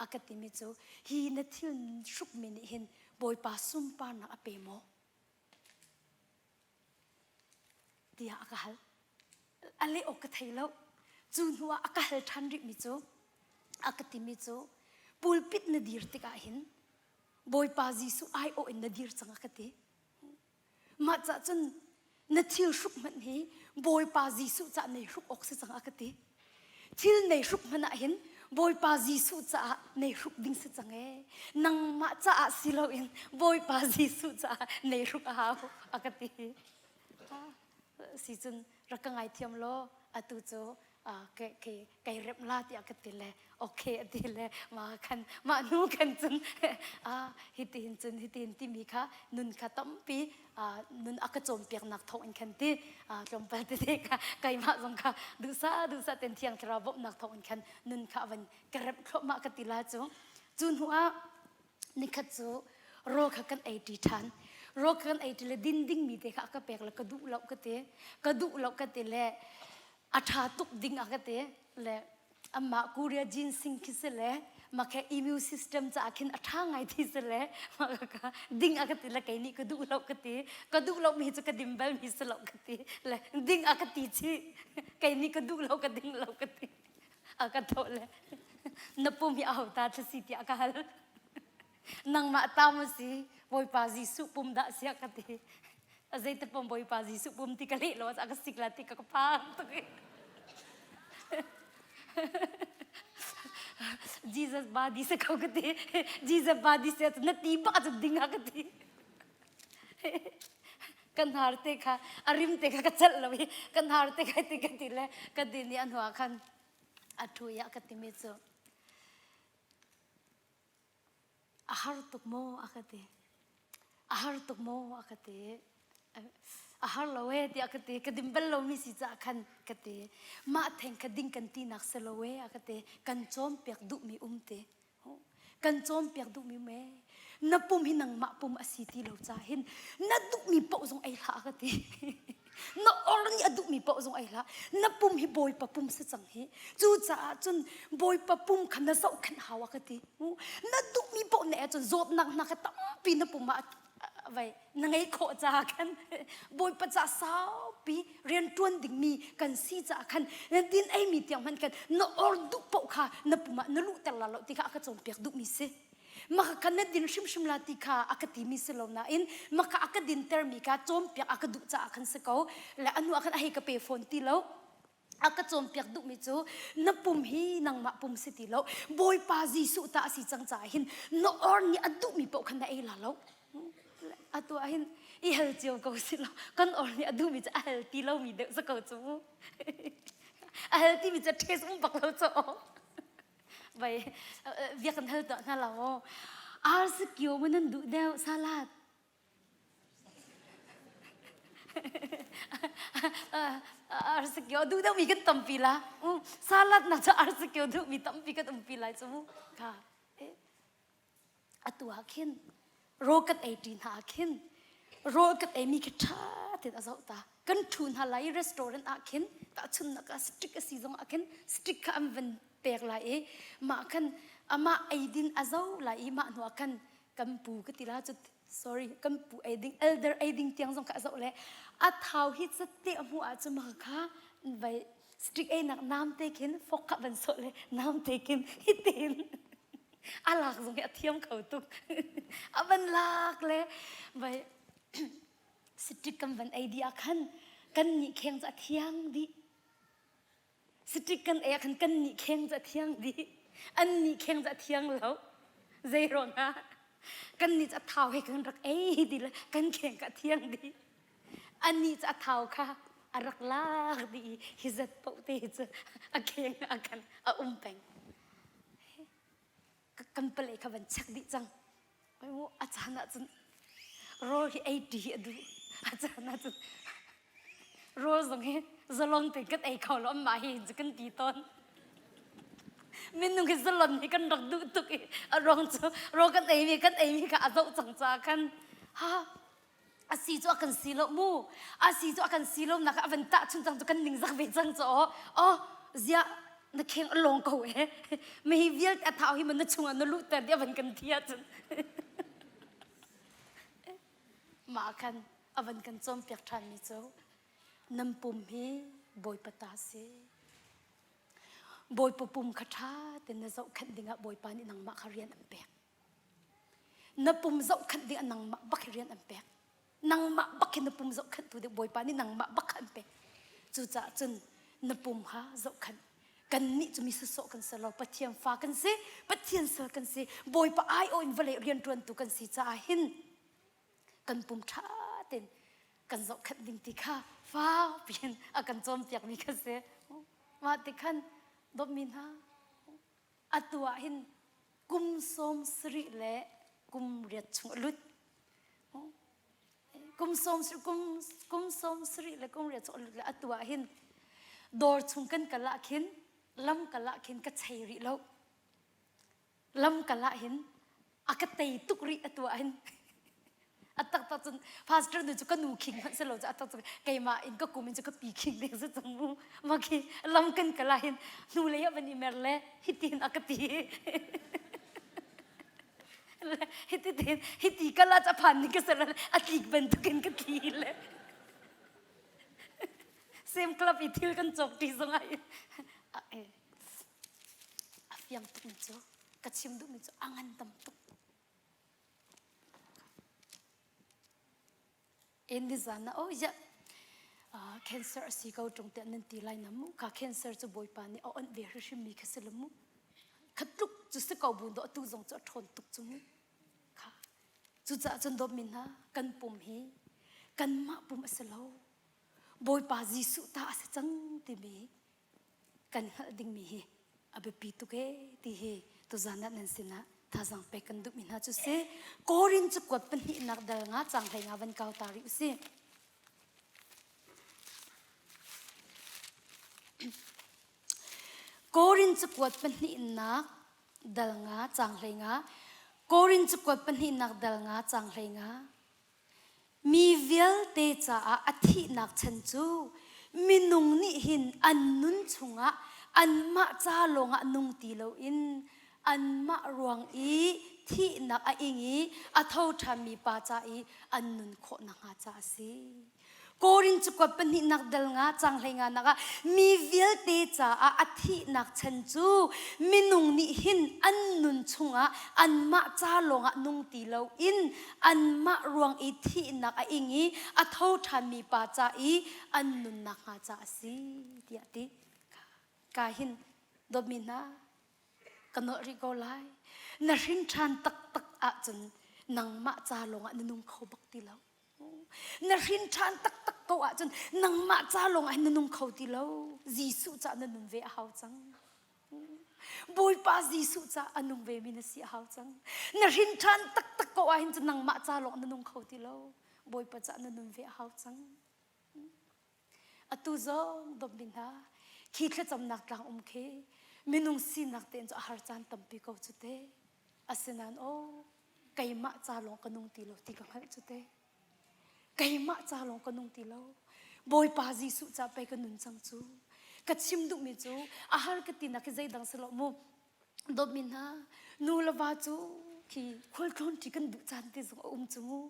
a ka timi cu hi na thil hrukmi nih hin Bawipa sunparnak a pe maw tiah a ka hal a leh awk ka thei lo cu hnu ah a ka hal ṭhan rihmi cu a ka timi cu pulpit na dir tikah hin Bawipa Jesuh aiawh in na dir cang a ka ti Mah cah cun na thil hruk hmanh hi Bawipa Jesuh cah nei hruk awk si cang a ka ti. Thil nei hruk hmanh ah hin Bawipa Jesuh caah nei hruk ding si cang ee. Nangmah caah si loin Bawipa Jesuh caah nei hruk a hau a ka ti. Si cun rak ka ngaithiam law atu cu kei remh la tiah ka ti le okay a ti le ma khan mah hnu khan cun hitihin cun hitihin timi kha nun kha tampi nun a ka cawnpiaknak thawng in khan ti tlawmpal tete kha keimah zong kha duhsah duhsah ten thiang thlarau bawmhnak thawng in khan nun kha van ka remh thluahmah ka ti la cu cu hnu ah nikhat cu rawl kha kan ei ṭi ṭhan rawl kha kan ei ṭi le din dingmi te kha a ka pek le ka duh lo ka ti ka duh lo ka ti le a ṭha tuk ding a ka ti le amah Korea ginseng khi si le mah khe immune system caah khin a ṭha ngai ti si le mah ka ding a ka ti le kei nih ka duh lo ka ti ka duh lo mi cu ka dim bal mi si lo ka ti le ding a ka ti chih kei nih ka duh lo ka ding lo ka ti a ka thawh le na pum hi aho ta si tiah ka hal nangmah ta maw si Bawipa Jesuh pum dah siah ka ti a zeite pum Bawipa Jesuh pum ti ka leh lo a ka sik la ti ka ka phang tuk i Jesus body se ko ka ti Jesus body se na ti bak cu ding a ka ti kan har te kha a rim te kha ka chalh lo i kan har te kha ti ka ti le ka din i a hnuah khan a thu i a ka timi cu a har tuk maw a ka ti a har tuk maw a ka ti a har lo e tiah ka ti ka dim bal lomi si caah khan ka ti mah theng kha ding kan tinak si lo e a ka ti kan cawnpiak duhmi um te Kan cawnpiak duhmi um ee. Na pum hi nangmah pum a si ti lo ca hin na duhmi paoh zong ei hlah ka ti. na or nih a duhmi paoh zong ei hlah. Na pum hi Bawipa pum si cang hi. Cucaah cun Bawipa pum kha na zohkhenh hau a ka ti. Na duhmi paoh na ahcun zawtnak hna kha tampi na pum ah vai na ngei khawh caah khan Bawipa ca saupi rian ṭuan dingmi kan si caah khan na din eimi tiang hmanh khan na or duh paoh kha na pum ah na luhter la lo ti kha a ka cawnpiak duhmi si. Maka kan na din hrimhrim la ti kha a ka timi si lo nain maka a ka dintermi kha cawnpiak a ka duh caah khan si ko. Le a hnu ah khan a hei ka pe fawn ti lo. A ka cawnpiak duhmi cu na pum hi nangmah pum si ti lo. Bawipa Jesuh ta a si cang caah hin na or nih a duhmi paoh khan na ei la lo. Atu ah hin i hal cio ko si lo. Kan or nih a duhmi cu a hal ti lomi deuh si ko cu mu. A hal timi cu taste um bak lo cu. Vai bia kan hal tuah hna lo maw? Arsi kio maw nan duh deuh salad? Arsi kio duh deuhmi kan tampi la. Salad nak cu arsi kio duhmi tampi kan umpi lai cu mu. Kha. Atu ah khin rawl kan ei ṭi hna ah khin rawl kan eimi khi ṭha tein a zoh ta. Kan ṭhu hna lai i restaurant ah khin tahchunhnak ah stick a si zong ah khin stick kha an van pek lai i mah khan amah eidin a zoh lai i mah hnu ah khan kan pu ka ti la cu sorry kan pu ei ding elder ei ding tiang zong kha a zoh le a thau hi cate a hmuh ahcun mah kha vai stick einak nam te khin fork kha van sawh le nam te khin hitin a lak zong hi a thiam kho tuk a van lak le vai stick kan van ei dih ah khan kan nih kheng cu a thiang dih stick kan ei ah khan kan nih kheng cu a thiang dih an nih kheng cu a thiang lo zei ruangah kan nih cu a thau he kan rak ei dih le kan kheng kha a thiang dih anih cu a thau kha a rak lak dih i hi zat paoh te cu a kheng ah khan a um peng kan palei kha van check dih cang a caan ahcun rawl hi ei ṭi a duh a caan ahcun rawl zong hi zalong tein kan ei kho lo mah hi cu kan ti tawn minung hi zalon hi kan rak duh tuk i a ruang cu rawl kan ei mi kan ei mi kha a zoh cang caah khan ha a si cu a kan si lo mu a si cu a kan si lo nak a van tah chun cang cu kan ning zak ve cang cu aw oh ziah na kheng a lawng ko e mi hi vialte a thau hi man na chungah na luhter di a van kan ti ahcun mah khan a van kan cawnpiak ṭhan mi cu nan pum hi bawipa ta si bawipa pum kha ṭha tein na zohkhenh dingah bawipa nih nangmah kha rian an pek Na pum zohkhenh ding ah nangmah bak hi rian an pek. Nangmah bak hi na pum zohkhenhtu ding Bawipa nih nangmah bak kha an pek. Cucaah cun na pum kha zohkhenh. Kannih cu mi sawsawh kan si lo, Pathian fa kan si, Pathian sal kan si, Bawipa aiawh in vawlei rianṭuantu kan si caah hin kan pum ṭha tein kan zohkhenh ding ti kha fak piin a kan cawnpiakmi kha si. Mah ti khan dawtmi hna, atu ah hin kum 70 le kum riat chung a lut. Kum sawm kum kum 70 le kum riat chung a lut le atu ah hin dawr chung kan kal ah khin lam kal ah khin ka chei rih lo. Lam kal ah hin a ka tei tuk rih atu ah hin a taktak cun pastor nu cu ka nu khing hmanh si lo cu a tak cun keimah in ka kum in cu ka pi khing ding si cang mu ma khi lam kan kal ah hin hnu lei ah van i mer le hitin a ka ti hiti tin hiti kal ah ca phan ni ka ser a tlik bantukin ka tli le same club i thil kan cawk ṭi zong ah a fiang tuk mi cu ka chim duhmi cu a ngan tam tuk En nizan ah oh ya cancer a si ko ṭung tiah nan ti lai na mu ka cancer cu Bawipa nih a onh ve hrimhrim mi kha si lo mu kha tluk cu si ko bu do tu zong cu a ṭhawn tuk cu mu kha cucaah cun dawtmi hna kan pum hi kanmah pum a si lo Bawipa Jesuh ta a si cang timi kan hngalh dingmi hi a biapi tuk ee ti hi tuzan ah nan sinah thazaang pek kan duhmi hna cu si. Korin cakuat pahnihnak dal nga cang hlei nga van kau ta rih usih. Korin cakuat pahnihnak dal nga cang hlei nga Korin cakuat pahnihnak dal nga cang hlei nga Mi vialte caah a thihnak chan cu minung nih hin an nun chungah anmah ca lawngah nung ti loin anmah ruang i thihnak a ing i a tho ṭhanmi pa ca i an nun khawh nakhnga ca a si. Korin cakuat pahnihnak dal nga cang hlei nga nak ah mi vialte caah a thihnak chan cu minung nih hin an nun chungah anmah ca lawngah nung ti loin anmah ruang i thihnak a ing i a tho ṭhanmi pa ca i an nunnak hnga ca a si tiah ti. Ka hin dawtmi hna ka nolh rih ko lai. Na hrin ṭhan taktak ahcun nangmah ca lawngah na nung kho bak ti lo. Na hrin ṭhan taktak ko ahcun nangmah ca lawng ah na nung kho ti lo. Jesuh ca na nun ve a hau cang. Bawipa Jesuh ca a nung ve mi na si a hau cang. Na hrin ṭhan taktak ko ahhin cun nangmah ca lawng na nung kho ti lo. Bawipa ca na nun ve a hau cang. Atu zong dawtmi hna, khi thlacamnak tlang um khi minung sinak tein cu a har caan tampi ko cu te. Asinain aw, keimah ca lawng ka nung ti lo ti ka hngalh cu te. Keimah ca lawng ka nung ti lo. Bawipa Jesuh ca pei ka nun cang cu. Ka chim duhmi cu a har ka tinak hi zeidang si lo mu. Dawtmi hna, nu le va cu khi khualtlawn ṭi kan duh caan te zong a um cu mu.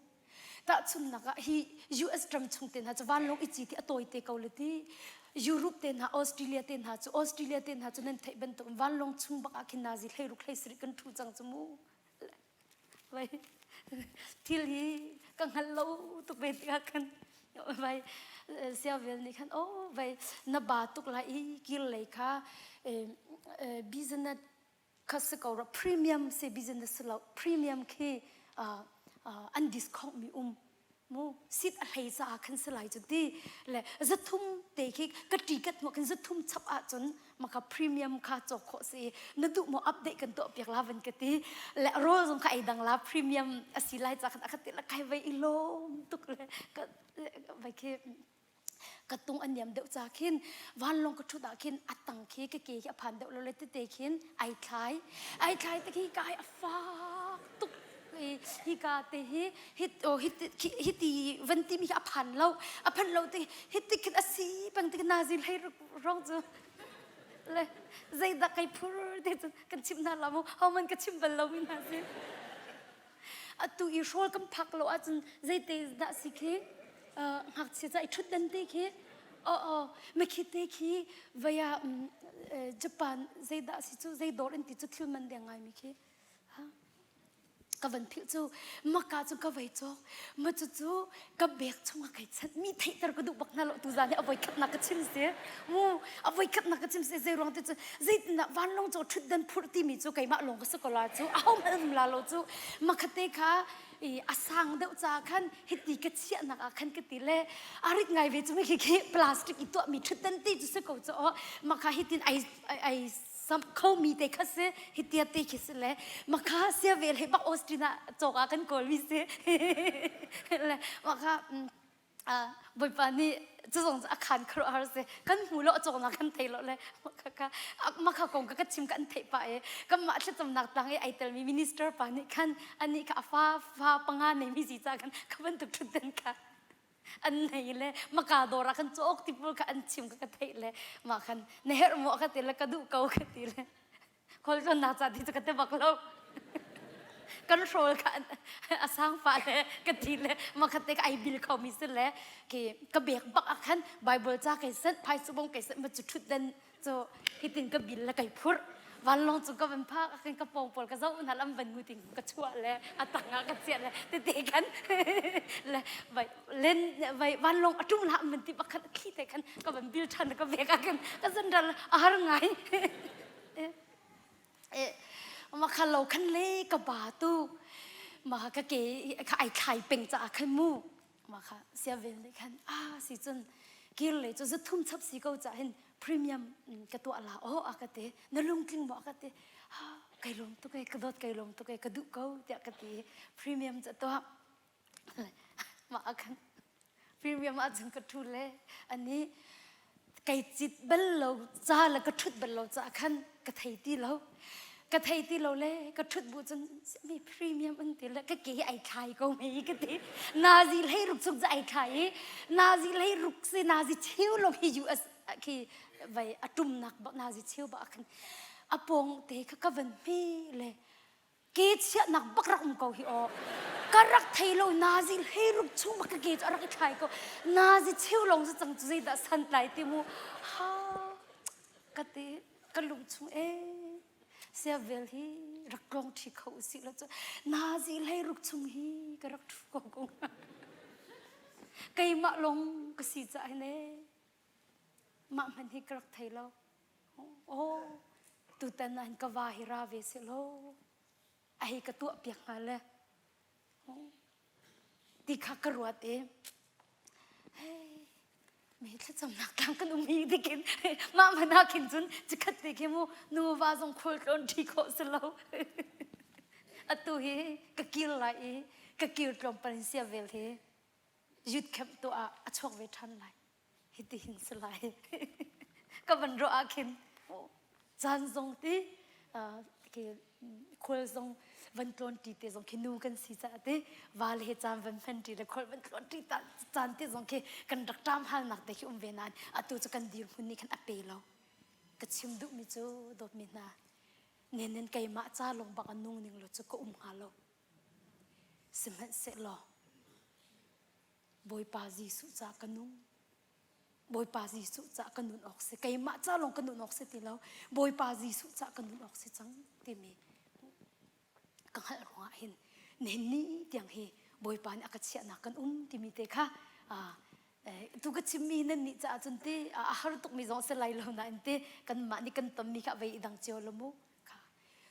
Tahchunhnak ah hi US ram chung te hna cu vanlawng i ci ti a tawi te ko le ti. Europe te hna, Australia te hna cu Australia te hna cu nan theih bantuk vanlawng chung bak ah khin nazi hleiruk hleisarih kan ṭhu cang cu mu. Vai thil hi ka hngal lo tuk ve tikah khan vai siavel nih khan oh vai na ba tuk lai i kir lei kha business kha si ko ra premium si business si lo premium khi an discount mi um mu sit a hlei caah khan si lai cu ti le zathum te khi ka ticket mo khin zathum chap ahcun maka premium kha cawk khawh si na duh maw update kan tuah piak la van ka ti le rawl zong kha ei dang la premium a si lai ca khan a kha ti la kai vai i lawm tuk le ka vai khi ka tung a niam deuh ca khin vanlawng ka ṭhut ah khin a tang khi ka ke khi a phan deuh lo le tete khin ai thlai ai thlai te khi ka ai a fak tuk hi ka te hi hi hi hi ti van ti mi hi a phan lo a phan lo te hi ti khin a si peng ti nazi hlei rong cu le zeidah kai phur te cu kan chim hna la mu ho man ka chim bal lo mi hna si Atu i hrawl kan phak lo ahcun zeite dah si khi ngakchia ca i ṭhutdan te khi oh mikhi te khi vaya Japan zeidah si cu zei dawr in ti cu thil man deng ngaimi khi ka van philh cu maka cu ka vei cawk ma cu cu ka bek chungah kai chanh mi theihter ka duh bak hna lo tu zan hi a voi khatnak ka chim si mu a voi khatnak ka chim si zei ruang te cu zeitindah vanlawng cu ṭhutdan phurh timi cu keimah lawng ka si ko la cu aho hmanh um la lo cu makhate kha a sang deuh ca khan hiti ka chiahnak ah khan ka ti le a rit ngai ve cu mi khi khi plastic i tuahmi ṭhutdan ti cu si ko cu aw makha hitin ai ai samh khomi te kha si hitia te khi si le makha sia vel he bak Austin ah cawk ah kan kawl mi si le makha Bawipa nih cu zong cu a khan khuaruahhar si kan hmu lo a cawknak kan thei lo le makha kong ka ka chim ka an theih pah i kanmah thlacamnak tlang i ai telmi minister pa nih khan anih kha a fa fa panga neimi si ca khan kha bantuk ṭhutdan kha an nei le maka dawr ah khan cawk ti pawl kha an chim ka ka theih le mah khan na herh maw ka ti le ka duh ko ka ti le khualtlawnnak ca ti cu ka ti bak lo kan hrawl kha a sang fa le ka ti le makhat te ka ai bil kho mi si le ke ka bek bak ah khan bible ca kai sent phaisu bong kai sent ma cu thut den cu hitin ka bil le kai phurh vanlawng cu ka van phak ah khan ka pawng pawl ka zoh hna lam van mu ting ka chuah le a tang ah ka chiah le tete khan le vai len vai vanlawng a tum la man ti bakhan thli te khan ka van bil than ka bek ah khan ka zan ral a har ngai ma kha lo khan le ka ba tu ma ka ke kha ai thlai peng ca khan mu ma kha sia vel nih khan a si cun kir le cu zathum chap si ko ca hin premium ka tuah la o a ka te na lungtling maw ka te ha kai lom tuk e ka dawt kai lom tuk e ka duh ko tiah ka ti premium ca tuah ma khan premium ah cun ka ṭhu le ani kai cit bal lo ca le ka ṭhut bal lo ca khan ka thei ti lo ka thei ti lo le ka ṭhut bu cun mi premium an ti le ka ke ai thlai ko mei ka ti nazi hlei ruk chung cu ai thlai i nazi hlei ruk si nazi cheu lo hi US khi vai a ṭumnak bak nazi cheu bak khan a pawng te kha ka van hme le ke chiahnak bak rak um ko hi aw. Ka rak thei lo nazi hlei ruk chung bak ka ke cu a rak i thlai ko. Nazi cheu lawng cu cang cu zeidah santlai ti mu. Ha ka ti ka lung chung e sia vel hi rak tlawng ṭhi kho usih law cu nazi hlei ruk chung hi ka rak ṭhu ko ko keimah lawng ka si caah hin e mah hmanh hi ka rak thei lo oh tutan ah hin ka va hi ra ve seh law a hei ka tuah piak hnga le ti kha ka ruat i mi thlacamnak tlang kan um hi tikin mah hmanh ah khin cun cikhat te khi mu nuva zong khual tlawn ṭhi khawh si lo atu hi ka kir lai i ka kir tlawmpal in sia vel hi youth camp tuah ah a chuak ve ṭhan lai hitihin si lai ka van ruah ah khin caan zong ti khi khual zong van tlawn ṭi te zong khi nu kan si caah ti val he caan van hman ṭi le khual van tlawn ṭi ta caan te zong khi kan rak ṭam halnak te khi um ve nain atu cu kan dirhmun nih khan a pe lo ka chim duhmi cu dawtmi hna nen nen keimah ca lawng bak a nung ning lo cu ka um hnga lo sihmanhsehlaw Bawipa Jesuh ca ka nung. Bawipa Jesuh ca ka nun awk si. Keimah ca lawng ka nun awk si ti lo. Bawipa Jesuh ca ka nun awk si cang timi ka hngalh ruangah hin nihin ni tiang hi Bawipa nih a ka chiahnak kan um timi te kha tu ka chimmi nan nih caah cun ti a har tukmi zong si lai lo nain ti kanmah nih kan tonmi kha vei i dang cio lo mu kha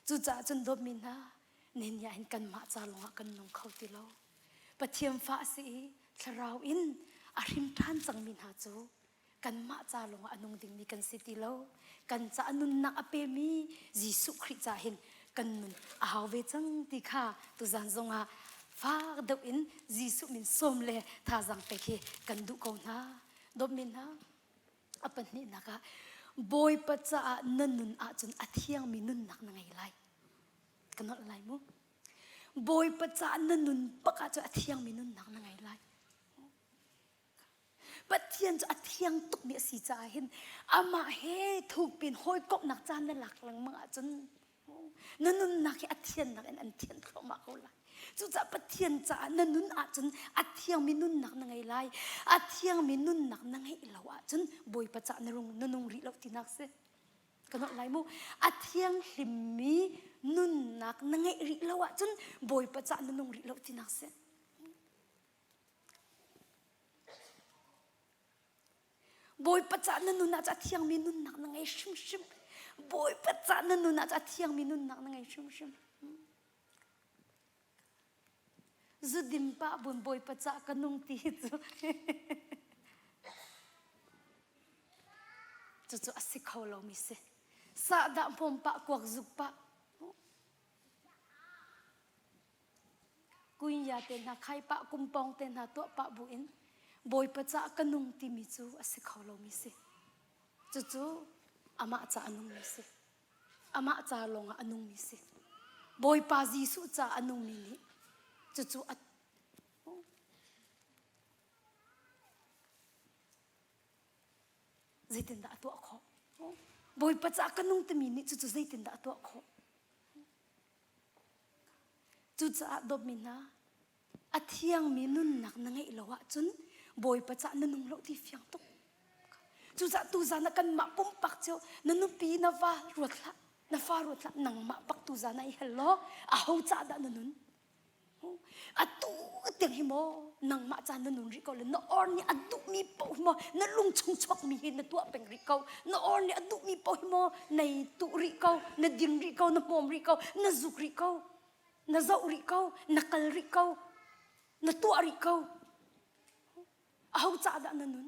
cucaah cun dawtmi hna nihin ni ah hin kanmah ca lawngah kan nung kho ti lo Pathian fa a si i thlarau in a hrin ṭhan cangmi hna cu kanmah ca lawngah a nung dingmi kan si ti lo. Kan ca a nunnak a pemi Jesuh Khrih ca hin kan nun a hau ve cang ti kha tuzan zongah fak deuh in Jesuh min sawm le thazaang pek hi kan duh ko hna. Dawtmi hna, a pahnihnak ah Bawipa caah na nun ahcun a thiangmi nunnak na ngei lai. Ka nolh lai mu. Bawipa caah na nun bak ahcun a thiangmi nunnak na ngei lai. Pathian cu a thiang tukmi a si caah hin amah he thukpin hawikomhnak caan na lak lengmang ahcun na nunnak hi a thiannak in an thian thluahmah ko lai. Cucaah Pathian caah na nun ahcun a thiangmi nunnak na ngei lai. A thiangmi nunnak na ngeih lo ahcun Bawipa caah na rung na nung rih lo tinak si. Ka nolh lai mu. A thianghlimmi nunnak na ngeih rih lo ahcun Bawipa cah na nung rih lo tinak si. Bawipa cah na nun ah a thiangmi nunnak na ngei hrimhrim. Bawipa cah na nun ah a thiangmi nunnak na ngei hrimhrim. Zudim pah bun Bawipa cah ka nung ti hi cu cucu a si kho lomi si. Sahdah hmawm pah kuak zuk pah kunya te hna khai pah kumpong te hna tuah pah bu in Bawipa cah ka nung timi cu a si kho lomi si. Cucu amah cah a nungmi si. Amah ca lawngah a nungmi si. Bawipa Jesuh ca a nungmi nih cucu a zeitindah a tuah khawh? Bawipa ca ka nung timi nih cucu zeitindah a tuah khawh? Cucaah dawtmi hna, a thiangmi nunnak na ngeih lo ahcun Bawipa cah na nung lo ti fiang tuk. Cucaah tuzan ah kanmah pumpak cio na nupi na va ruat hlah, na fa ruat hlah, nangmah bak tuzan ah i hal law aho cah dah na nun? Atu tiang hi maw nangmah ca na nun rih ko le na or nih a duhmi paoh hi maw na lung chung chuakmi hi na tuah peng rih ko na or nih a duhmi paoh hi maw nei tuh rih ko na din rih ko na hmawm rih ko na zuk rih ko na zoh rih ko na kal rih ko na tuah rih ko aho cah dah na nun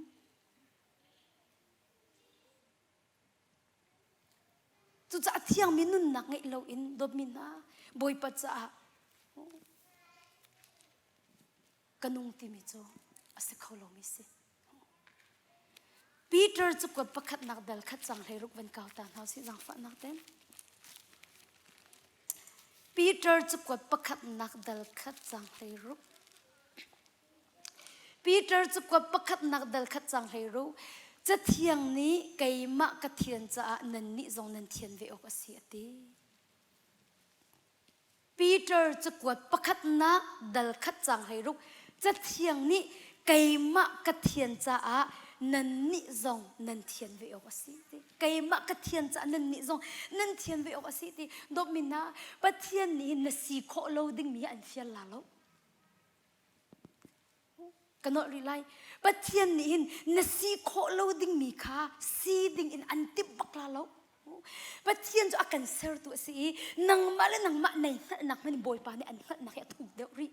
cucaah thiangmi nunnak ngeih loin dawtmi hna bawipa caah ka nung timi cu a si kho lomi si Peter cu kuat pakhatnak dal khat cang hlei ruk van kau ta hna usih zaangfahnak ten. Peter cu kuat pakhatnak dal khat cang hlei ruk. Peter cu kuat pakhatnak dal khat cang hlei ruk. Cathiang nih keimah ka thian caah nannih zong nan thian ve awk a si a ti. Peter cakuat pakhatnak dal khat cang 16 Cathiang nih keimah ka thian caah nannih zong nan thian ve awk a si ti. Keimah ka thian caah nannih zong nan thian ve awk a si ti. Dawtmi hna, Pathian nih hin na si khawh lo dingmi hi an fial la lo. Ka nolh rih lai. Pathian nih hin na si khawh lo dingmi kha si ding in an timh bak la lo. Pathian cu a kan sertu a si i nangmah le nangmah nei hngalhnak hmanh in Bawipa nih an hngalhnak hi a thuk deuh rih.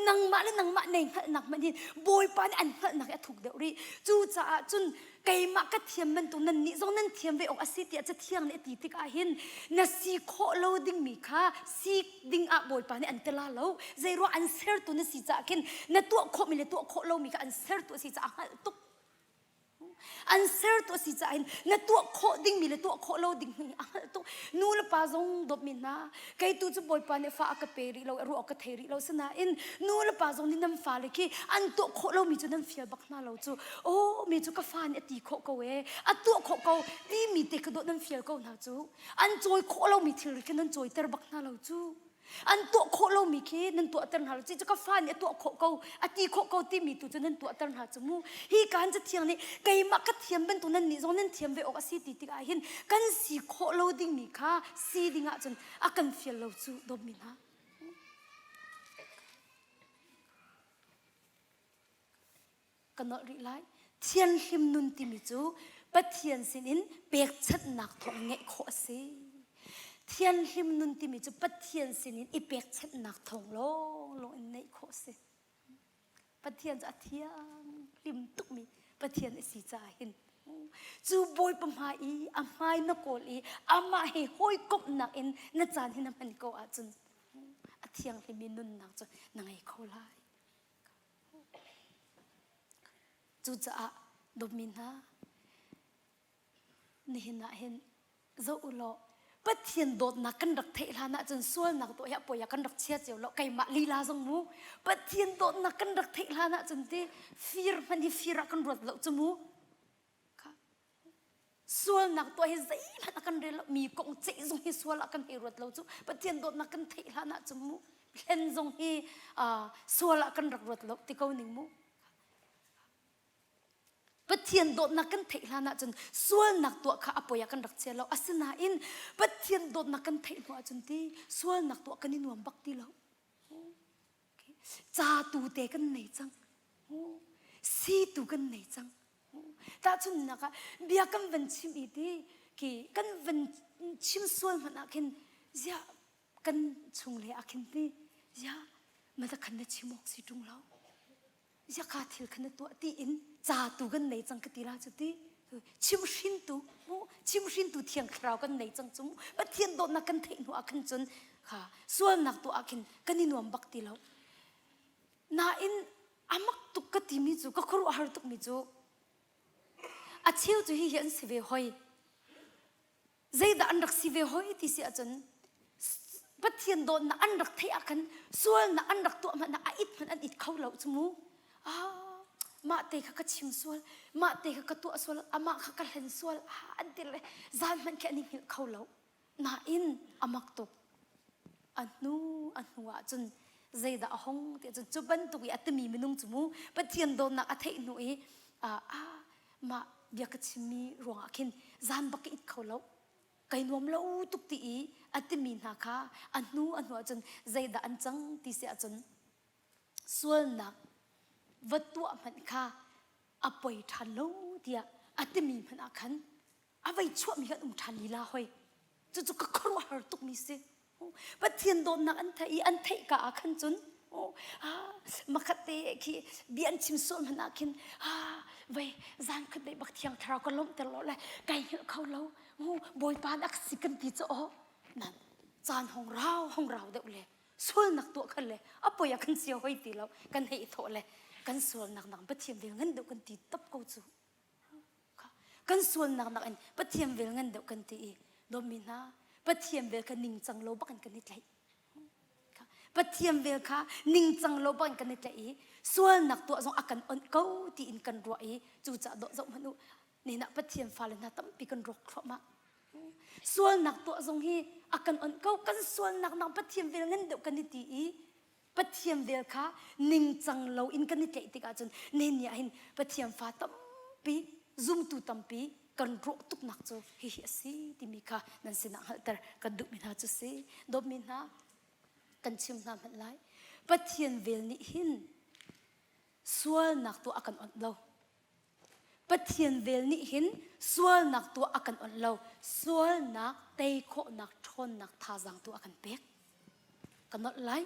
Nangmah le nangmah nei hngalhnak hmanh hin Bawipa nih an hngalhnak hi a thuk deuh rih. Cucaah cun keimah ka thiam bantuk nannih zong nan thiam ve awk a si tiah Cathiang nih a ti tikah hin na si khawh lo dingmi kha si ding ah Bawipa nih an ti la lo. Zeiruang an sertu na si caah khin na tuah khawhmi le tuah khawh lomi kha an sertu a si caah a hngalh tuk. An sertu a si caah hin na tuah khawh dingmi le tuah khawh lo dingmi a hngalh tuk. Nu le pa zong dawtmi hna, kei tu cu Bawipa nih fa a ka pe rih lo, ruah ka thei rih lo. Sinain nu le pa zong nih nan fale khi an tuah khawh lomi cu nan fial bak hna lo cu. Aw mi cu ka fa nih a ti khawh ko ee, a tuah khawh ko timi te kha dawh nan fial ko hna cu. An cawi khawh lomi thilri khi nan cawiter bak hna lo cu. An tuah khawh lomi khi nan tuahter hna lo. Ci cu ka fa nih a tuah khawh ko, a ti khawh ko timi tu cu nan tuahter hna cu mu. Hi kaan cathiang nih keimah ka thiam bantuk nan nih zong nan thiam ve awk a si ti tikah hin kan si khawh lo dingmi kha si ding ahcun a kan fial lo cu dawtmi hna. Ka nolh rih lai. Thianhlim nun timi cu Pathian sinin pekchanhnak thawng ngeih khawh a si. Thianhlim nun timi cu Pathian sinin i pekchanhnak thawng lawnglawng in neih khawh a si. Pathian cu a thianghlim tukmi Pathian a si caah hin cu Bawipa hmai i a hmai na kawl i amah he hawikomhnak in na caan hi na hman ko ahcun a thianghlimmi nunnak cu na ngei kho lai. Cucaah dawtmi hna, nihin ah hin zoh u law Pathian dawtnak kan rak theih hlan ahcun sualnak tuah hi a poi ah kan rak chia cio lo keimah lila zong mu Pathian dawtnak kan rak theih hlan ahcun ti fir hmanh hi fir ah kan ruat lo cu mu Sualnak tuah hi zeihmanh a kan rel lo mi kong ceih zong hi sual ah kan hei ruat lo cu Pathian dawtnak kan theih hlan ah cun mu hlen zong hi sual ah kan rak ruat lo ti ko ning mu Pathian dawtnak kan theih hlan ahcun sualnak tuah kha a poi ah kan rak chia lo asinain Pathian dawtnak kan theih hnu ahcun ti sualnak tuah kan i nuam bak ti lo ca tu te kan nei cang si tu kan nei cang Tahchunhnak ah bia kan van chim i ti khi kan van chim sual hmanh ah khin ziah kan chung le ah khin ti ziah mata khan na chim awk si ṭung lo ziah kha thil khan na tuah ti in ca tu kan nei cang ka ti la cu ti chimhrintu mu chimhrintu thiang thlarau kan nei cang cu mu Pathian dawtnak kan theih hnu ah khan cun kha sualnak tuah ah khin kan i nuam bak ti lo Nain a mak tuk ka timi cu ka khuaruahhar tukmi cu a cheu cu hihi an si ve hoi. Zeidah an rak si ve hoi ti si ahcun Pathian dawtnak an rak theih ah khan sualnak an rak tuah hmanh ah a it hmanh an it kho lo cu mu. Ah, mah te kha ka chim sual, mah te kha ka tuah sual, amah kha ka hlen sual, ah, an ti le zan hmanh khi an i hngilh kho lo. Nain a mak tuk. A hnu a hnu ah cun zeidah a hong ti cun cu bantuk i a timi minung cu mu Pathian dawtnak a theih hnu i ah mah bia ka chimmi ruangah khin zan bak ka it kho lo kai nuam lo tuk ti i a timi hna kha a hnu a hnu ah cun zeidah an cang ti si ahcun sualnak va tuah hmanh kha a poi ṭhan lo tiah a timi hmanh ah khan a vei chuahmi kan um ṭhan lila hoi cucu ka khuaruahhar tukmi si Pathian dawtnak an theih i an theih ka ah khan cun makhat te khi bia an chim sual hmanh ah khin vei zan khat dei bak thiang thlarau ka lawmhter lo le kai hngilh kho lo bawipa nak si kan ti cu aw nan caan hong rau hong rau deuh le sualnak tuah khan le a poi ah kan sia hoi ti lo kan hei thawh le kan sualnak nak Pathian vel ngan deuh kan ti top ko cu Kan sualnak nakin Pathian vel ngan deuh kan ti i dawtmi hna Pathian vel kha ningcang lo bakin kan i tlaih. Pathian vel kha ningcang lo bakin kan i tlaih i sualnak tuah zong a kan onh ko tiin kan ruah i cucaah dawh zoh hmanh u nihin ah Pathian fale hna tampi kan rawk thluahmah. Sualnak tuah zong hi a kan onh ko. Kan sualnak nak Pathian vel ngan deuh kan i ti i Pathian vel kha ningcang lo in kan i tlaih tikah cun nihin ni ah hin Pathian fa tampi zumtu tampi kan rawh tuknak cu hihi a si timi kha nan sinah hngalhter kan duhmi hna cu si. Dawtmi hna kan chim hna hmanh lai. Pathian vel nih hin sualnak tuah a kan onh lo. Pathian vel nih hin sualnak tuah a kan onh lo. Sualnak tei khawhnak ṭhawnnak thazaang tu a kan pek. Ka nolh lai.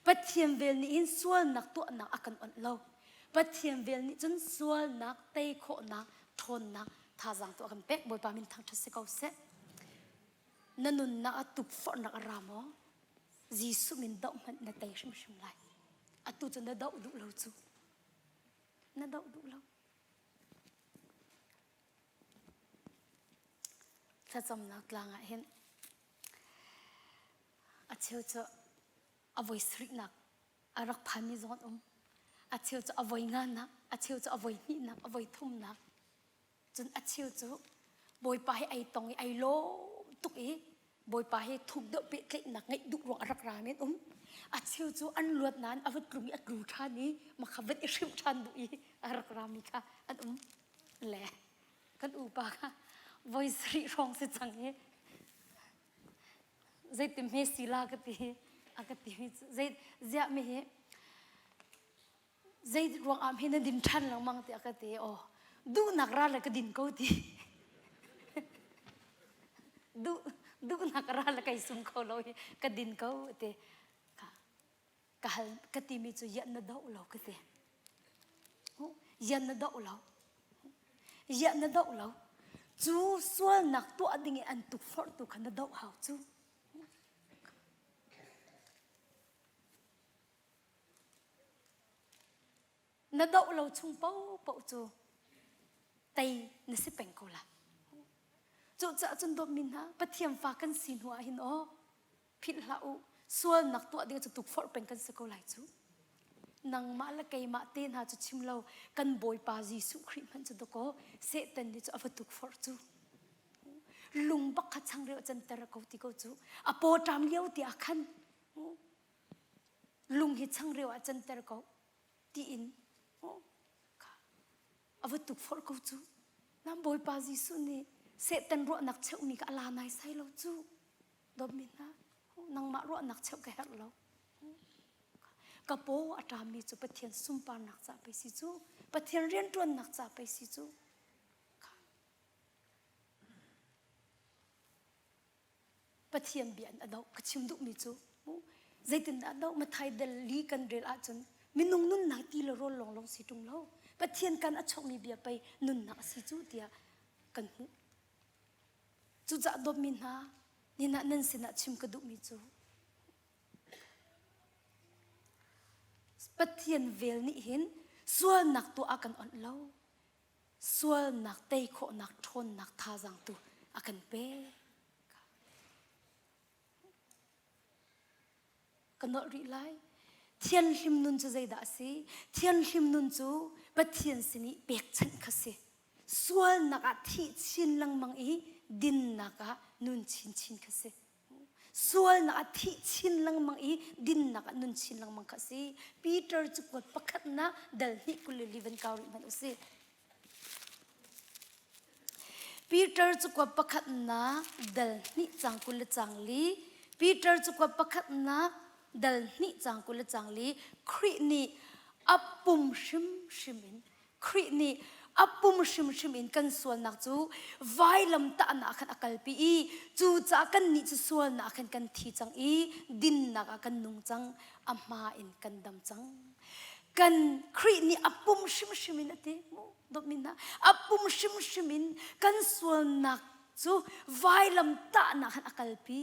Pathian vel nih hin sualnak tuahnak a kan onh lo. Pathian vel nih cun sualnak tei khawhnak ṭhawnnak thazaang tu a kan pek. Bawipa min thangṭhat si ko seh. Na nunnak ah tukforhnak a ra maw? Jesuh min doh hmanh na tei hrimhrim lai. Atu cu na doh duh lo cu. Na doh duh lo. Thlacamnak tlang ah hin a cheu cu a voi sarihnak a rak phanmi zong an um. A cheu cu a voi nganak, a cheu cu a voi hnihnak, a voi thumnak. Cun a cheu cu Bawipa hi ai tong i ai lawm tuk i Bawipa hi thuk deuh pehtlaihnak ngeih duh ruang a rak ra men um. A cheu cu an luat nain a va tlung i a tlu ṭhan i makha van i hrimh ṭhan duh i a rak rami kha an um. Le kan upa kha voi sarih hrawng si cang i zeitin hme si la ka ti a ka ti mi cu zei ziah mi hi zei ruang ah hme na din ṭhan lengmang tiah ka ti aw duhnak ral le ka din ko ti duh duhnak ral le kai sum kho lo i ka din ko ti ka ka hal ka timi cu yan na doh lo ka ti yan na doh lo yan na doh lo cu sualnak tuah ding i an tukforhtu kha na doh hau cu Na doh lo chung paohpaoh cu tei na si peng ko lai. Cucaah cun dawtmi hna, Pathian fa kan si hnu ah hin aw, philh hlah u, sualnak tuah ding cu tukforh peng kan si ko lai cu. Nangmah le keimah te hna cu chim lo, kan Bawipa Jesuh Khrih hmanh cu dakaw Satan nih cu a va tukforh cu. Lung bak kha changreu a canter ko ti ko cu. A paw ṭam lio ti ah khan lung hi changreu ah canter ko tiin a va tukforh ko cu nam bawipa Jesuh nih Satan ruahnak cheuhmi kha a la nai sai lo cu dawtmi hna nangmah ruahnak cheuh ka herh lo ka paw a ṭammi cu Pathian sunparnak ca pei si cu Pathian rianṭuannak ca pei si cu Pathian bia in a doh. Ka chim duhmi cu zeitindah a doh? Mathai dal li kan rel ahcun minung nunnak ti le rawl lawnglawng si ṭung lo. Pathian kan a chuakmi bia pei nunnak a si cu tiah kan hmuh. Cucaah dawtmi hna, ninah nan sinah chim ka duhmi cu Pathian vel nih hin sualnak tuah a kan onh lo. Sualnak tei khawhnak ṭhawnnak thazaang tu a kan pek. Ka nolh rih lai. Thianhlim nun cu zeidah a si? Thianhlim nun cu Pathian sin i pekchanh kha si. Sualnak ah thih chin lengmang i dinnak ah nun chinchin kha si. Sualnak ah thih chin lengmang i dinnak ah nun chin lengmang kha a si. Peter cu kuat pakhatnak dal hnih 20 van kau rih hmanh u sih. Peter cu kuat pakhatnak dal hnih cang 20 le cang li. Peter cu kuat pakhatnak dal hnih cang 20 le cang li. Khrih nih a pum hrimhrim in Khrih nih a pum hrimhrim in kan sualnak cu vailam tahnak ah khan a kalpi i cucaah kannih cu sualnak ah khan kan thi cang i dinnak ah kan nung cang a hma in kan dam cang kan Khrih nih a pum hrimhrim in a ti mu dawtmi hna a pum hrimhrim in kan sualnak cu vailam tahnak khan a kalpi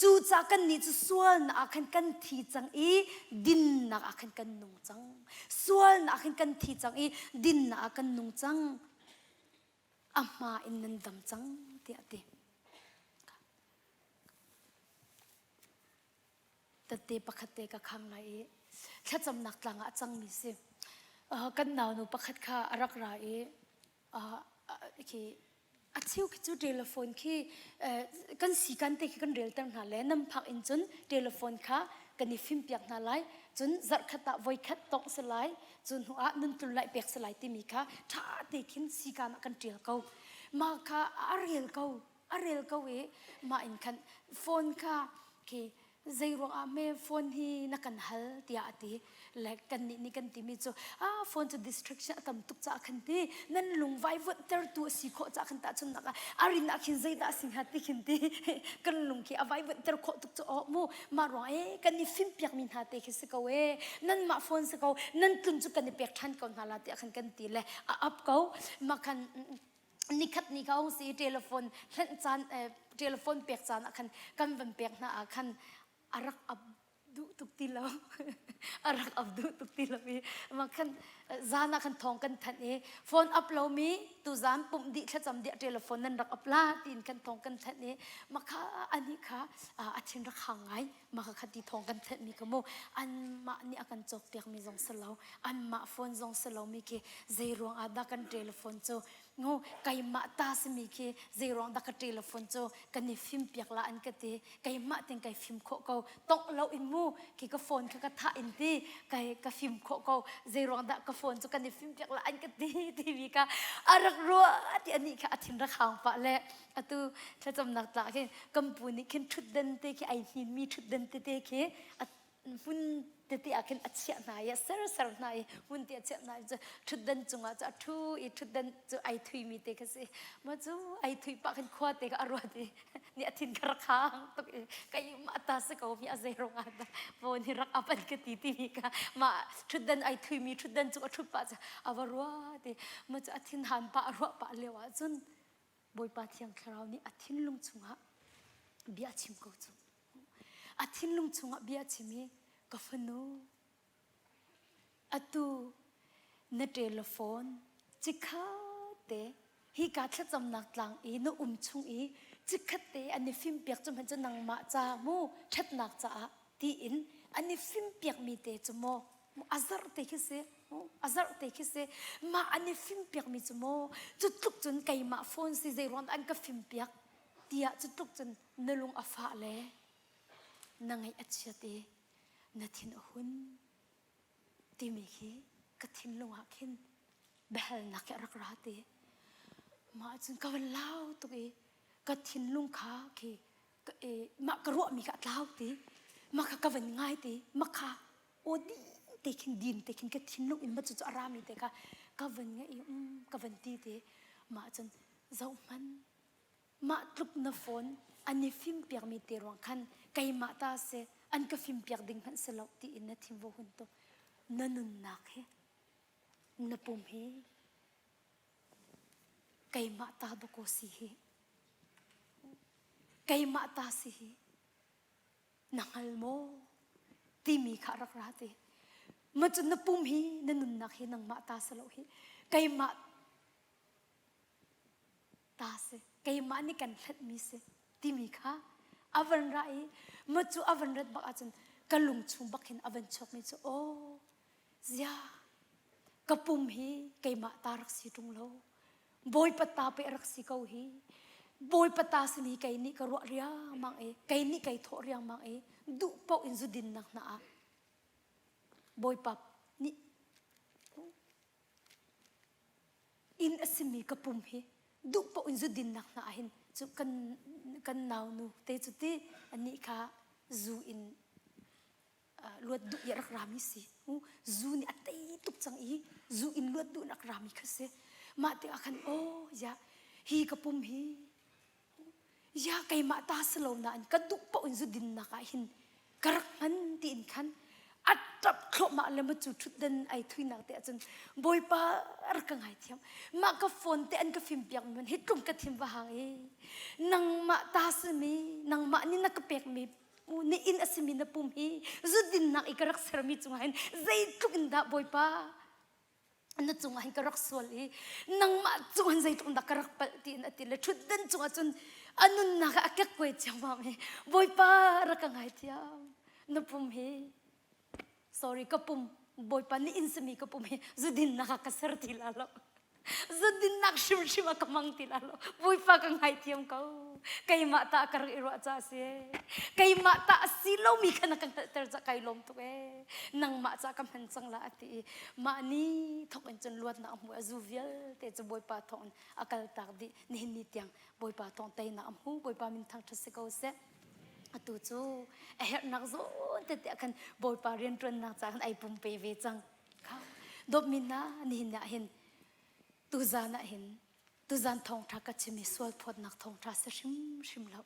Cucaah kannih cu sualnak ah khan kan thi cang i dinnak ah khan kan nung cang. Sualnak ah khan kan thi cang i dinnak ah kan nung cang. A hma in nan dam cang tiah a ti. Tette pakhat te ka khang lai i thlacamnak tlang ah a cangmi si. Kan naunu pakhat kha a rak ra i khi. A cheu khi cu telephone khi kan sikan te khi kan relter hna le nam phak in cun telephone kha kan i fimpiak hna lai. Cun zarhkhat ah voikhat tongh si lai. Cu hnu ah nun tlun lai pek si lai timi kha ṭha te khin sikan ah kan ṭial ko. Mah kha a rel ko. A rel ko i mah in khan phone kha khi zei ruangah hme phone hi na kan hal tiah a ti le kannih nih kan timi cu ah phone cu distraction a tam tuk caah khan ti nan lung vaivuanhtertu a si khawh caah khan tahchunhnak ah a rin ah khin zeidah a si hnga ti khin ti kan lung khi a vaivuanhter khawh tuk cu aw mu mah ruang e kan i fimpiakmi hna te khi si ko e nanmah phone si ko nan tlun cu kan i pek ṭhan ko hna la tiah khan kan ti le a ap ko mah khan nikhat ni ka hung si telephone hlenh caan telephone pek caan ah khan kan van pek hna ah khan a rak ap duh tuk ti lo a rak ap duh tuk ti lo i mah khan zan ah khan thawng kan thanh i phone up lo mi tu zan pumh dih thlacam dih telephone nan rak up la tiin kan thawng kan thanh i mah kha ani kha a thin rak hang ngai mah kha ti thawng kan thanh mi ka mu anmah nih a kan cawk piak mi zong si lo anmah phone zong si lo mi khi zei ruang ah dah kan telephone cu ngu keimah ta simi khi zei ruang dah ka telephone cu kan i fim piak la an ka ti keimah tin kai fim khawh ko tongh lo in mu khi ka phone kha ka thah in ti kai ka fim khawh ko zei ruang dah ka phone cu kan i fim piak la an ka ti timi ka a rak ruah ti anih kha a thin rak hang pah le atu thlacamnak tla khin kan pu nih khin ṭhutdan te khi ai hninmi ṭhutdan tete khi a hmun tete ah khin a chiah hna i a serser hna i hmun te a chiah hna i cu ṭhutdan cungah cu a ṭhu i ṭhutdan cu ai thuimi te kha si ma cu ai thui pah khin khua te kha a ruat i ni a thin kha rak hang tuk i keimah ta si ko mi a zei ruangah dah phone hi rak ap an ka ti timi kha mah ṭhutdan ai thuimi ṭhutdan cung a ṭhut pah cu a va ruat i ma cu a thin han pah a ruah pah lio ah cun Bawipa Thiang Thlarau nih a thinlung chungah bia a chim ko cu. A thinlung chungah bia a chim i ka fanu atu na telephone cikhat te hika thlacamnak tlang i na um chung i cikhat te an i fimpiak cu hmanh cu nangmah ca mu ṭhatnak caah tiin an i fimpiakmi te cu maw a zarh te khi si a zarh te khi si mah an i fimpiakmi cu maw cu tluk cun keimah phone si zei ruang an ka fimpiak tiah cu tluk cun na lung a fah le na ngaih a chiat i na thin a hun timi khi ka thinlung ah khin biahalnak hi a rak ra ti mah cun ka van lau tuk i ka thinlung kha khi mah ka ruahmi kha a tlau ti mah kha ka van ngai ti mah kha aw din te khin din te khin ka thinlung in ma cu cu a rami te kha ka van ngai i um ka van ti ti mah cun zoh hman mah tluk na phone an i fim piakmi te ruang khan keimah ta se an ka fim piak ding hmanh si lo tiin na thin vo hun tuk na nunnak hi na pum hi keimah ta dakaw si hi keimah ta si hi na hngal maw timi kha rak ra ti ma cun na pum hi na nunnak hi nangmah ta si lo hi keimah ta si keimah nih kan hlatmi si timi kha a van ra i ma cu a van rat bak ahcun ka lung chung bak hin a van chuakmi cu aw zia ka pum hi keimah ta rak si ṭung lo Bawipa ta pe rak si ko hi. Bawipa ta simi kei nih ka ruah riangmang i kei nih kei thawh riangmang i duh paoh in zudinnak hna ah Bawipa nih inn a simi ka pum hi duh paoh in zudinnak hna ah hin cu kan kan naunu te cu ti anih kha zu in luat duh i a rak rami si zu nih a tei tuk cang i zu in luat duh in rak rami kha si mah tikah khan aw ya hi ka pum hi ya keimah ta si lo nain ka duh paoh in zu dinnak ah hin ka rak hman tiin khan a ṭap thluahmah le ma cu ṭhutdan ai thuinak te ahcun bawipa rak ka ngaithiam mah ka phone te an ka fim piak mi hi tlung ka thim va hang i nangmah ta simi nangmah nih na ka pekmi na inn a simi na pum hi zudinnak i ka rak sermi cungah hin zeitluk in dah Bawipa na cungah hin ka rak sual i nangmah cungah hin zeitluk in dah ka rak palh tiin a ti le ṭhutdan cungah cun a nunnak ah a kekkuai ciammam i Bawipa rak ka ngaithiam na pum hi sorry ka pum Bawipa nih inn simi ka pum hi zudinnak ah ka ser ti la lo. Zudinnak hrimhrim a ka mang ti la lo. Bawipa ka ngaithiam ko. Keimah ta ka rak i ruah ca si. Keimah ta a si lomi kha na ka hngalhter ca kai lawm tuk ee. Nangmah ca ka hman cang la a ti i mah ni thawk in cun luatnak a hmu a zu vialte cu Bawipa thawng in a kaltak dih. Nihin ni tiang Bawipa thawng teinak a hmu. Bawipa min thangṭhat si ko seh. Atu cu a herhnak zawn tete ah khan Bawipa rianṭuannak caah khan ai pumpe ve cang. Kha dawtmi hna nihin ah hin tuzan ah hin tuzan thawngṭha ka chim hi sual phawtnak thawngṭha si hrimhrim lo.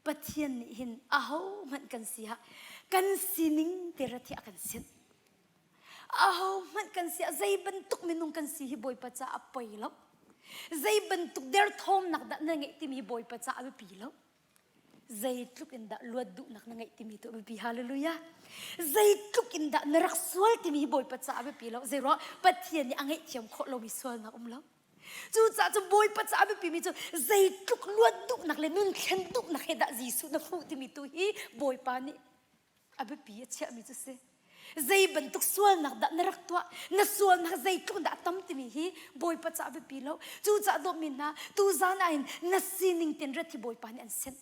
Pathian nih hin ahohmanh kan si ah kan sining te rat hi a kan sinh. Ahohmanh kan si ah zei bantuk minung kan si hi Bawipa caah a poi lo. Zei bantuk derthawmnak dah na ngeih timi hi Bawipa caah a biapi lo. Zeitluk in dah luat duhnak na ngeih timi tu a biapi. Hallelujah. Zeitluk in dah na rak sual timi hi Bawipa caah a biapi lo. Zeiruang Pathian nih a ngaihthiam khawh lomi sualnak um lo. Cucaah cu Bawipa caah a biapimi cu zeitluk luat duhnak le nun thlen duhnak he dah Jesuh na fuh timi tu hi Bawipa nih a biapi a chiahmi cu si. Zei bantuk sualnak dah na rak tuah? Na sualnak zeitluk dah a tam timi hi Bawipa caah biapi lo. Cucaah dawtmi hna, tuzan ah hin na sining ten rat hi Bawipa nih an sianh.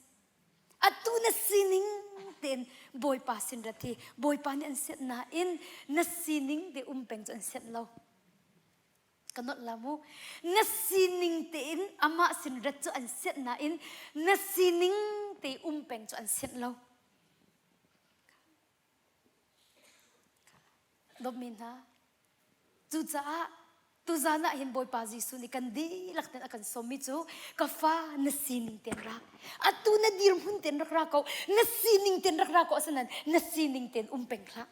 Atu na sining tein Bawipa sin rat hi Bawipa nih an sianh nain na sining te um peng cu an sianh lo. Ka nolh la mu. Na sining tein amah sin rat cu an sianh nain na sining te um peng cu an sianh lo. Dawtmi hna, cucaah tuzan ah hin Bawipa Jesuh nih kan dihlak ten a kan sawmmi cu ka fa na sining ten ra. Atu na dirhmun ten rak ra ko, na sining ten rak ra ko asinain na sining ten um peng hlah.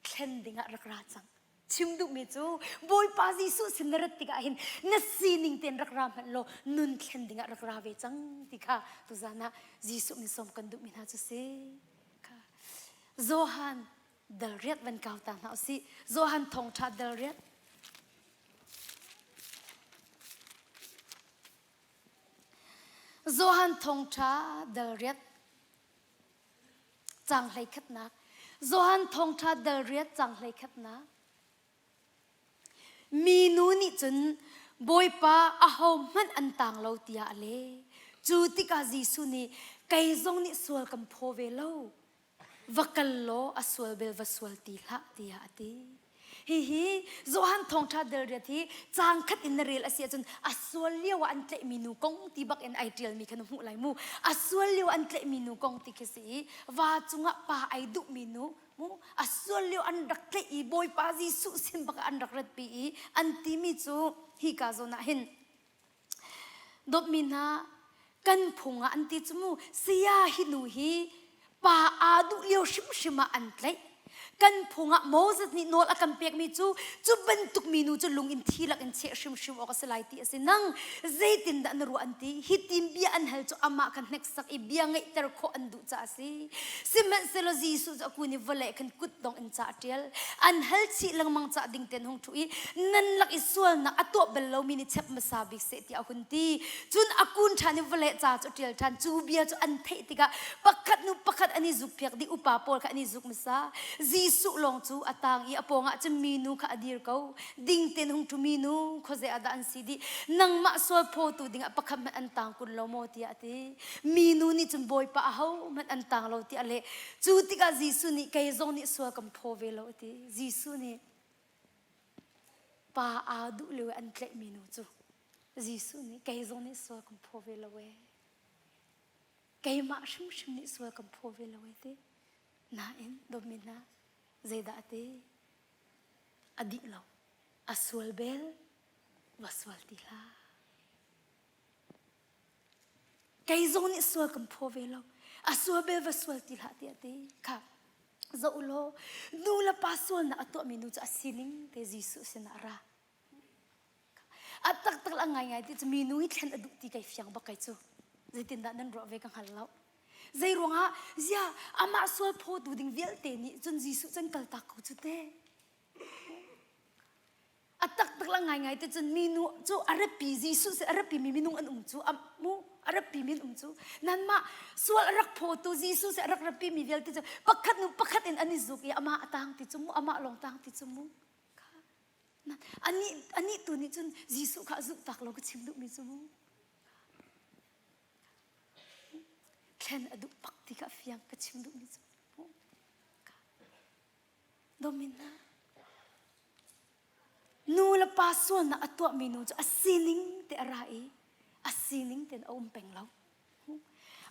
Thlen dingah rak ra cang. Chim duhmi cu Bawipa Jesuh sin na rat tikah hin na sining ten rak ra hmanh law nun thlen dingah rak ra ve cang ti kha tuzan ah Jesuh min sawm kan duhmi hna cu si. Kha. Johan dal riat van kau ta hna usih. Johan thawngṭha dal riat. Johan thawngṭha dal riat Caang hleikhatnak. Johan thawngṭha dal riat caang hleikhatnak. Minu nih cun Bawipa ahohmanh an tang lo tiah a leh. Cu tikah Jesuh nih kei zong nih sual kan phaw ve lo. Va kal law a sual bel va sual ti hlah tiah a ti. Hihi Johan thawngṭha del riat hi caang khat in na rel a si ahcun a sual lio ah an tlaihmi nu kong ti bak in ai ṭialmi kha na hmuh lai mu. A sual lio an tlaihmi nu kong ti khi si i va cungah pa ai duhmi nu mu a sual lio an rak tlaih i Bawipa Jesuh sin bak ah an rak ratpi i an timi cu hika zawn ah hin Dawtmi hna, kan phung ah an ti cu mu, saya hi nu hi pa aa duh lio hrimhrim ah an tlaih. Kan phung ah Moses nih nawl a kan pekmi cu cu bantuk minu cu lung in thi lak in cheh hrimhrim awk a si lai ti a si. Nang zeitindah na ruah an ti? Hi tin bia an hal cu amah kha hneksak i bia ngeihter khawh an duh caah a si. Sihmanhsehlaw Jesuh cu a kun i vawlei khan kutdong in ca a ṭial. An hal chih lengmang caah ding tein hung ṭhu i nan lak i sualnak a tuah bal lomi nih chep hmasa bik seh tiah a hun ti. Cun a kun ṭhan i vawlei ca cu a ṭial ṭhan. Cu bia cu an theih tikah pakhat hnu pakhat an i zukphiak dih. Upa pawl kha an i zuk hmasa. Jesuh lawng cu a tang i a pawngah cun minu kha a dir ko. Ding tein hung ṭhu minu, khuazei ah dah an si dih? Nangmah sual phawtu dingah pakhat hmanh an tang kun lo maw? tiah a ti. Minu nih cun Bawipa ahohmanh an tang lo tiah a leh. Cu tikah Jesuh nih kei zong nih sual kan phaw ve lo a ti. Jesuh nih pa aa duh lio i an tlaihmi nu cu Jesuh nih kei zong nih sual kan phaw ve lo ee. Keimah hrimhrim nih sual kan phaw ve lo ee ti. Nain dawtmi hna zeidah a ti? A dih lo. A sual bel va sual ti hlah. Kei zong nih sual kan phaw ve lo. A sual bel va sual ti hlah tiah ti. Kha zoh u law nu le pa sualnak a tuahmi nu cu a sining te Jesuh sinah a ra. A taktak la ngaingai ti cu minu hi thlen a duh ti kai fiang bak kai cu. Zeitindah nan ruah ve ka hngal lo. Zei ruangah zia amah sual phawtu ding vialte nih cun Jesuh cun kaltak ko cu te. A taktak la ngaingai te cun minu cu a rapi Jesuh si a rapi mi minung an um cu mu a rapi mi an um cu nanmah sual a rak phawtu Jesuh si a rak rapi mi vialte cu pakhat nu pakhat in an i zuk i amah a tang ti cu mu amah lawng tang ti cu mu. Anih anih tu nih cun Jesuh kha a zumh tak lo ka chim duhmi cu mu. Thlen a duh bak ti kha a fiang ka chim duhmi cu. Domin hna. Nu le pa sualnak a tuahmi nu cu a sining te a ra i a sining tein a um peng lo.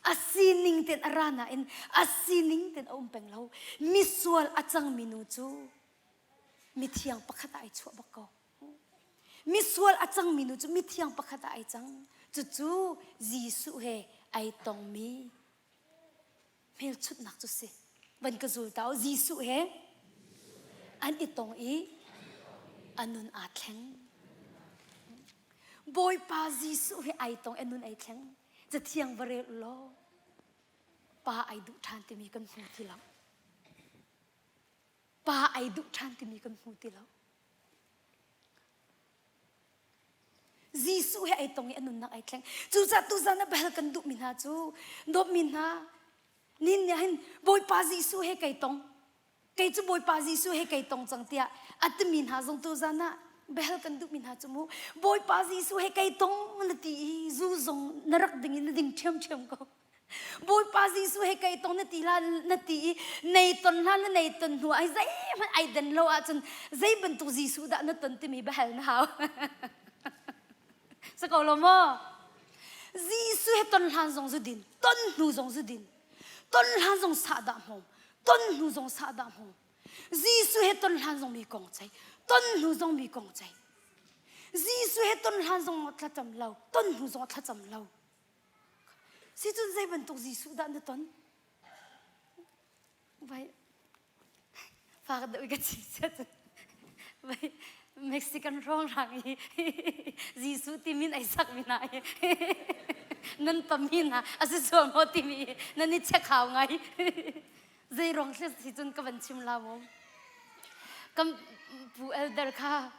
A sining tein a ra nain a sining tein a um peng lo. Misual a cangmi nu cu mithiang pakhat ah ai chuah bak ko. Misual a cangmi nu cu mithiang pakhat ah ai cang. Cucu Jesuh he ai tongmi hmelchunhnak cu si. Van ka zul ta u. Jesuh he an i tong i a nun aa thleng. Bawipa Jesuh he ai tong i a nun ai thleng. Cathiang va rel u law pa ai duh ṭhan timi kan hmu ti lo. Pa ai duh ṭhan timi kan hmu ti lo. Jesuh he ai tong i a nunnak ai thleng. Cucaah tuzan ah bel kan duhmi hna cu dawtmi hna nin nih hin Bawipa Jesuh he kai tong. Kei cu Bawipa Jesuh he kai tong cang tiah a timi hna zong tuzan ah bel kan duhmi hna cu mu Bawipa Jesuh he kai tong na ti i zu zong na rak ding i na ding ṭhiamṭhiam ko. Bawipa Jesuh he kai tong na ti la na ti i nei ton hlan le nei ton hnu ai zeihmanh ai den lo ahcun zei bantuk Jesuh dah na ton timi biahal na hau. Sa ko lo maw? Jesuh he ton hlan zong zu din, ton hnu zong zu din, ton hlan zong sah dah hmong, ton hnu zong sah dah hmong. Jesuh he ton hlan zong mi kong cei, ton hnu zong mi kong cei. Jesuh he ton hlan zong thlacam lo, ton hnu zong thlacam lo. Sicun zei bantuk Jesuh dah na ton? Vai fak deuh ka chim siat. Vai Mexican hrawng rang i Jesuh ti min ai sak mi hna i nan pami hna a si sual maw timi nan i check hau ngai. Zei ruang si cun ka van chim la mu. Kan pu elder kha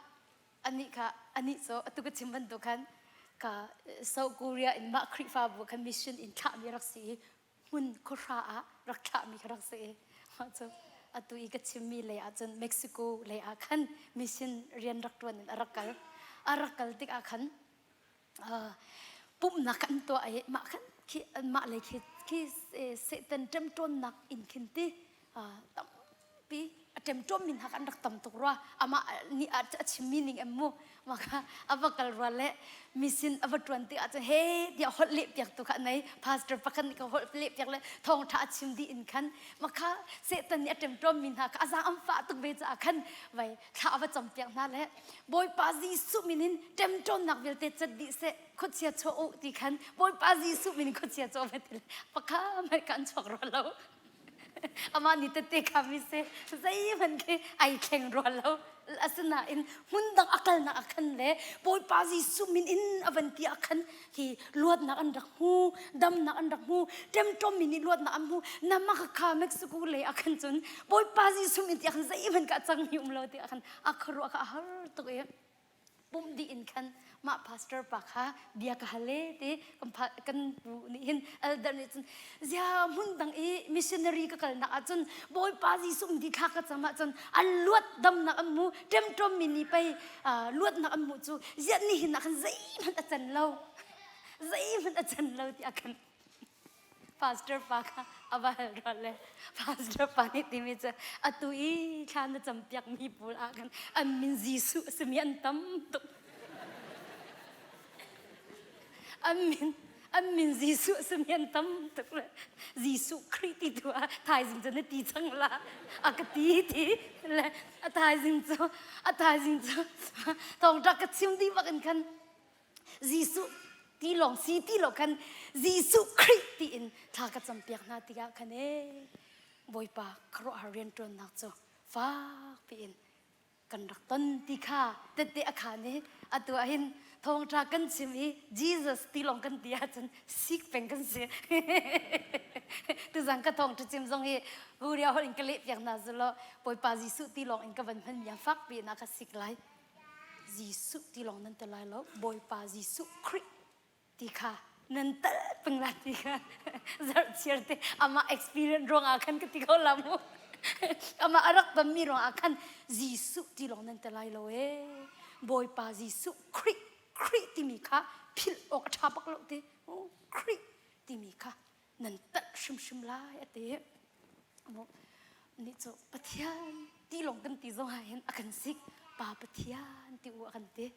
anih kha anih cu atu ka chim bantuk khan ka South Korea in mah Khrihfabu khan mission in thlahmi rak si i hmun khuahra ah rak thlahmi kha rak si i mah cu atu i ka chimmi lei ah cun Mexico lei ah khan mission rian rak ṭuan in a rak kal a rak kal tikah khan pumhnak kan tuah i mah khan khi mah lei khi khi Satan ṭemṭawnnak in khin ti tampi a ṭemṭawm mi hna an rak tam tuk rua amah nih a chimmi ning em mu mah kha a va kal rua le misin a va ṭuan tik ahcun he tiah holh leh piak tu kha nei pastor pakhat nih ka holh leh piak le thawngṭha a chim dih in khan mah kha Satan nih a ṭemṭawm mi hna kha a zaang an fah tuk ve caah khan vai thla a va cam piak hna le Bawipa Jesuh min in ṭemṭawnnak vialte cat dih seh khuachia chuah u ti khan Bawipa Jesuh min in khuachia chuah ve ti le pakha mai ka an chuak rua lo amah nih tette kha mi si zeihmanh khi ai thleng rua lo asinain hmun dang a kalnak ah khan le Bawipa Jesuh min in a van ti ah khan hi luatnak an rak hmu damnak an rak hmu ṭemṭawm mi nih luatnak an hmu nama kha Mexico lei ah khan cun Bawipa Jesuh min ti ah khan zeihmanh ka cang mi um lo ti ah khan a khuaruah kha a har tuk i pumh dih in khan mah pastor pa kha bia ka hal e ti kan pu nih hin elder nih cun zia hmun dang i missionary ka kalnak ah cun Bawipa Jesuh di thla ka cam ah cun an luat damnak an mu ṭemṭom mi nih pei luatnak an hmuh cu ziah ni hin ah khan zeihmanh a can lo zeihmanh a can lo ti a kan Pastor pa kha a va hal ral le pastor pa nih timi cu atu i thla na campiak mi pawl ah khan an min Jesuh a simi an tam tuk. An min an min Jesuh a simi an tam tuk le Jesuh Khrih ti tu ah thaizing cu na ti cang la a ka ti ti le a thaizing cu a thaizing cu thawngṭha ka chim dih bak in khan Jesuh ti lawng si ti lo khan Jesuh Khrih tiin thla ka campiak hna tikah khan ee Bawipa khuaruahhar rianṭuannak cu fak piin kan rak ton ti kha tette a khan i atu ah hin thawngṭha kan chim i Jesus ti lawng kan ti ahcun sik peng kan si tuzang ka thawngṭha chim zong hi Korea holh in ka leh piak hna zulaw Bawipa Jesuh ti lawng in ka van hman mi ah fak piin a ka sik lai Jesuh ti lawng nan ti lai lo Bawipa Jesuh Khrih ti kha nan tal peng la ti kha zarh chiar te amah experience ruangah khan ka ti ko la mu. Amah a rak tonmi ruangah khan Jesuh ti lawng nan ti lai lo ee. Bawipa Jesuh Khrih Khrih timi kha philh awk a ṭha bak lo ti. Khrih timi kha nan talh hrimhrim lai a ti. Nih cu Pathian ti lawng kan ti zong ah hin a kan sik. Pa Pathian ti u a kan ti.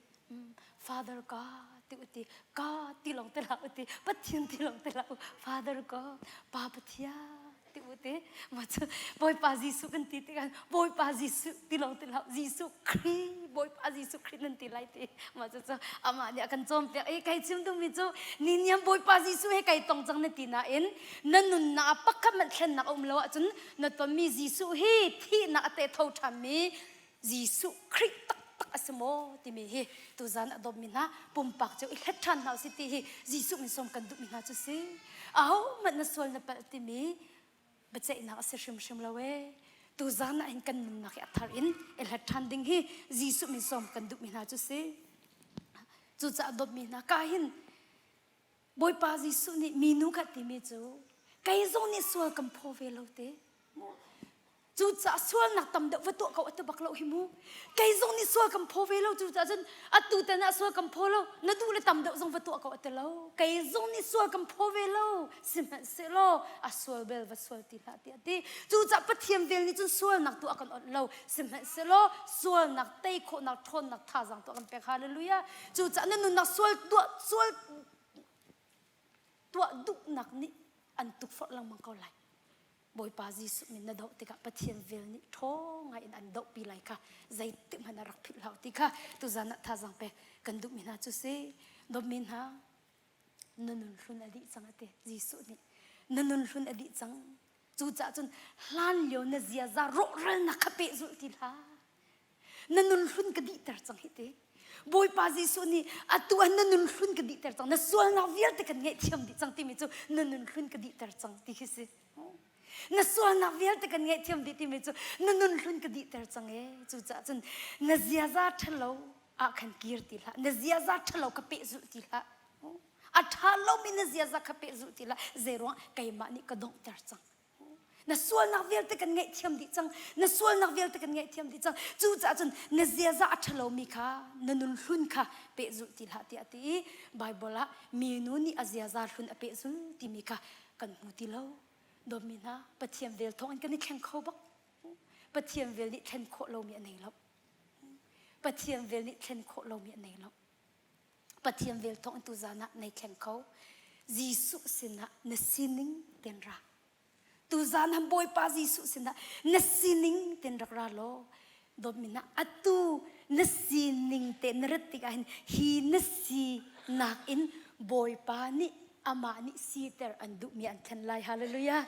Father God ti u ti. God ti lawng te hlah u ti. Pathian ti lawng te hlah u. Father God, Pa Pathian ti u ti. Mah cu Bawipa Jesuh kan ti tikah Bawipa Jesuh ti lawng ti hlah Jesuh Khrih Bawipa Jesuh Khrih nan ti lai ti. Mah cu cu amah nih a kan cawnpiak i kai chim duhmi cu niniam Bawipa Jesuh he kai tong cang na ti nain na nunnak ah pakhat hmanh thlennak a um lo ahcun na tonmi Jesuh hi thihnak a teh tho ṭhanmi Jesuh Khrih taktak a si maw timi hi tuzan a dawtmi hna pumpak cio i hlet ṭhan hna usih ti hi Jesuh min sawm kan duhmi hna cu si. Ahohmanh na sual na palh timi biaceihnak a si hrimhrim lo ee. Tuzan ah hin kan nunnak hi a thar in i hlet ṭhan ding hi Jesuh min sawm kan duhmi hna cu si. Cucaah dawtmi hna ka hin Bawipa Jesuh nih minu kha timi cu kei zong nih sual kan phaw ve lo te. Cucaah sualnak tam deuh va tuah ko atu bak lo hi mu. Kei zong nih sual kan phaw ve lo cucaah cun atu tan ah sual kan phaw lo na duh le tam deuh zong va tuah ko ati lo. Kei zong nih sual kan phaw ve lo sihmanhsehlaw a sual bel va sual ti hlah tiah ti. Cucaah Pathian vel nih cun sualnak tuah kan onh lo sihmanhsehlaw sualnak tei khawhnak ṭhawnnak thazaang tuah kan pek hallelujah. Cucaah na nunnak sual tuah sual tuah duhnak nih an tukforh lengmang ko lai. Bawipa Jesuh min na doh tikah Pathian vel nih ṭhawng ngai in an dohpi lai kha zeitik hmanh a rak philh hlah ti kha tuzan ah thazaang pek kan duhmi hna cu si. Dawtmi hna, na nun hlun a dih cang a ti Jesuh nih. Na nun hlun a dih cang. Cucaah cun hlan lio na ziaza rawhralnak kha pehzulh ti hlah. Na nun hlun ka dihter cang hi ti. Bawipa Jesuh nih atu ah na nun hlun ka dihter cang. Na sualnak vialte kan ngaihthiam dih cang timi cu na nun hlun ka dihter cang ti khi si. Na sualnak vialte kan ngaihthiam dih timi cu na nun hlun ka dihter cang ee. Cucaah cun na ziaza ṭhalo ah khan kir ti hlah. Na ziaza ṭhalo kha pehzulh ti hlah. A ṭha lomi na ziaza kha pehzulh ti hlah. Zeiruang keimah nih ka donghter cang. Na sualnak vialte kan ngaihthiam dih cang. Na sualnak vialte kan ngaihthiam dih cang. Cucaah cun na ziaza a ṭhalomi kha na nun hlun kha pehzulh ti hlah tiah a ti i Baibal ah minu nih a ziaza hlun a pehzul timi kha kan hmu ti lo. Dawtmi hna, Pathian vel thawng in kan i thleng kho bak. Pathian vel nih thlen khawh lomi a nei lo. Pathian vel nih thlen khawh lomi a nei lo. Pathian vel thawng in tuzan ah nei thleng kho. Jesuh sinah na sining ten ra. Tuzan han Bawipa Jesuh sinah na sining ten rak ra law dawtmi na atu na sining te na rat tikah hin hi na sinak in Bawipa nih amah nih siter an duhmi an thlen lai. Hallelujah.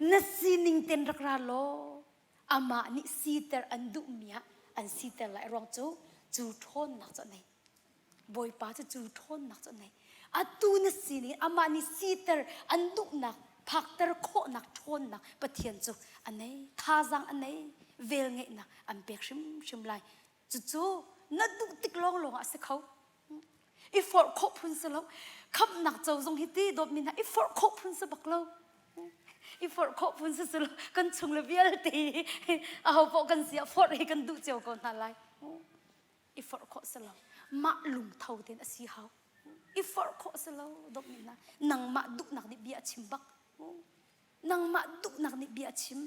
Na sining ten rak ra law amah nih siter an duhmi ah an siter lai ruang cu cu ṭhawnnak cu a nei. Bawipa cu cu ṭhawnnak cu a nei. Atu na sining amah nih siter an duhnak phakter khawhnak ṭhawnnak Pathian cu a nei. Thazaang a nei. Velngeihnak an pek hrimhrim lai. Cucu na duh tik lawnglawng ah a si kho. I forh khawh phun si lo. Khamhnak co zong hi ti dawtmi hna i forh khawh phun si bak lo. I forh khawh phun si si lo. Kan chung le vialte hi aho paoh kan si ah forh hi kan duh cio ko hna lai. I forh khawh si lo. Mah lungtho tein a si hau. I forh khawh si lo dawtmi hna. Nangmah duhnak nih bia a chim bak. Nangmah duhnak nih bia a chim.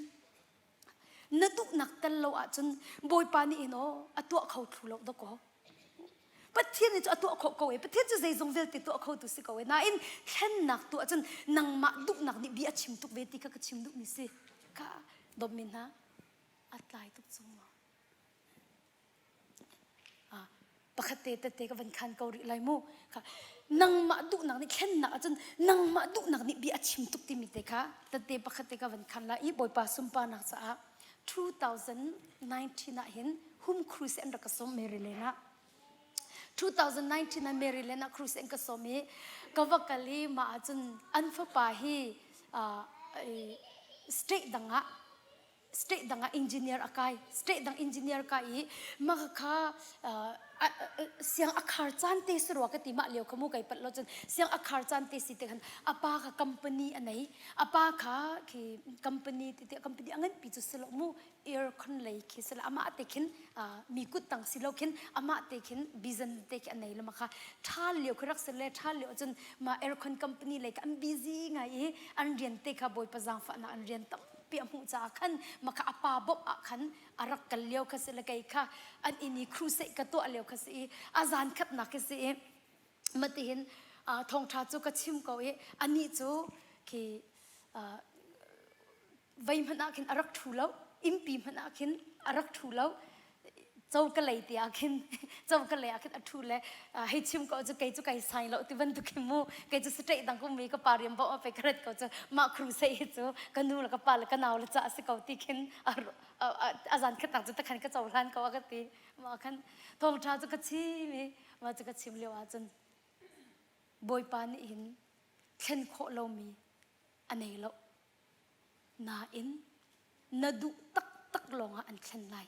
Na duhnak tel lo ahcun Bawipa nih hin aw a tuah kho thlu lo dawkaw. Pathian nih cu a tuah khawh ko e. Pathian cu zeizong vialte tuah khotu si ko e. Nain thlennak tuah cun nangmah duhnak nih bia a chim tuk ve ti kha ka chim duhmi si. Ka dawtmi hna a tlai tuk cang maw? Pakhat te tete ka van khan ko rih lai mu. Kha nangmah duhnak nih thlennak ahcun nangmah duhnak nih bia a chim tuk timi te kha tete pakhat te ka van khan lai i Bawipa sunparnak caah 2019 ah hin home cruise an rak ka sawm Maryland ah 2019 ah Maryland ah cruise an ka sawm i ka va kal i mah ahcun an fapa hi state dang ah. State dang ah engineer a kai. State dang engineer kai i mah kha siang a khar caan te si rua ka ti mah lio kha mu kai pat lo cun siang a khar caan te si te khan a pa kha company a nei. A pa kha khi company ti company a nganpi cu si lo mu aircon lei khi si lo amah te khin mi kut tang si lo khin amah te khin vision te khi a nei lo ma kha ṭhal lio khi rak si le ṭhal lio cun ma aircon company lei kha an busy ngai i an rian te kha bawipa zaangfahnak an rian tampi a hmuh caah khan ma kha a pa bawmh ah khan a rak kal lio kha si le kei kha an inn i crusade ka tuah lio kha si i a zan khatnak khi si i matihin thawngṭha cu ka chim ko i anih cu khi vei hmanh ah khin a rak ṭhu lo innpi hmanh ah khin a rak ṭhu lo coka lei te ah khin coka lei ah khin a ṭhu le hei chim ko cu kei cu kai sai lo ti bantuk hin mu kei cu straight dang kum mi ka pa riam bo pe ka rat ko cu mah crusade hi cu ka nu le ka pa le ka nau le ca a si ko ti khin a zan khat nak cu takhan ka cohlan ko a ka ti mah khan thawngṭha cu ka chim i mah cu ka chim lio ah cun Bawipa nih hin thlen khawh lomi a nei lo Nain na duh taktak lawngah an thlen lai.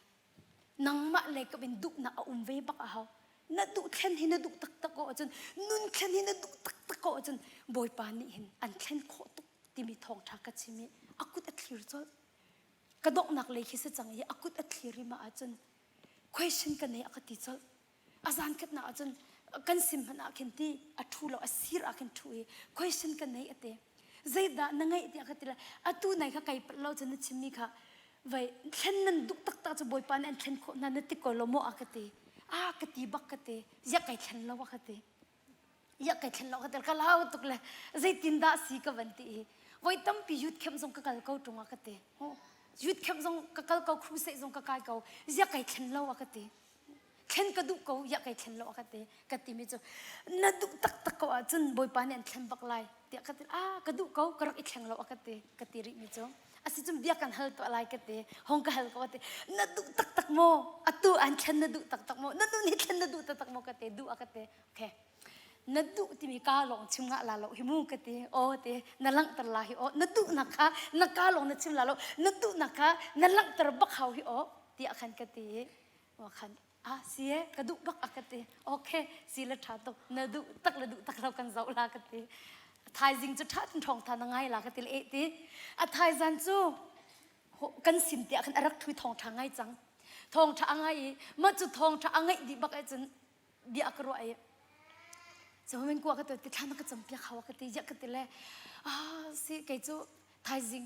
Nangmah lei kap in duhnak a um ve bak a hau. Na duh thlen hi na duh taktak ko ahcun nun thlen hi na duh taktak ko ahcun Bawipa nih hin an thlen khawh tuk timi thawngṭha ka chim i a kut a thlir colh. Ka donghnak lei khi si cang i a kut a thlir i mah ahcun question ka nei a ka ti colh. A zan khatnak ahcun kan sim hmanh ah khin ti a ṭhu lo a sir ah khin ṭhu i question ka nei a ti zeidah na ngeih tiah ka ti le atu nai kha kai palh lo cun na chimmi kha vai thlen nan duh taktak cu bawipa nih an thlen khawh hna na ti ko lo maw a ka ti a ka ti bak ka ti ziah kai thlen lo a ka ti ziah kai thlen lo ka ti ka lau tuk le zeitin dah si ka van ti i voi tampi youth camp zong ka kal ko ṭung a ka ti youth camp zong ka kal ko crusade zong ka kai ko ziah kai thlen lo a ka ti thlen ka duh ko ya kai thlen lo ka ti ka ti mi cu na duh taktak ko ahcun bawipa nih an thlen bak lai tiah ka ti ah ka duh ko ka rak i thleng lo ka ti ka ti rih mi cu asi cun bia kan hal tuah lai ka ti hong ka hal ko ti na duh taktak maw atu an thlen na duh taktak maw na duh ni thlen na duh taktak maw ka ti duh a ka ti okay na duh timi ka lawng chim ngah la lo hi mu ka ti aw ti na langhter la hi aw na duhnak kha na ka lawng na chim la lo na duhnak kha na langhter bak hau hi aw tiah khan ka ti wa khan ah si e ka duh bak a ka ti okay si la tha tuk na duh tak le duh tak lo kan zoh la ka ti thaizing cu tha tin thong tha na ngai la ka ti le e ti a thaizan cu kan sin tiah khan a rak thui thong tha ngai cang thong tha a ngai i ma cu thong tha a ngaih dih bak e cun bia ka ruah i cu min kua ka ti thla na ka campiak hau ka ti ya ka ti le ah si kei cu thaizing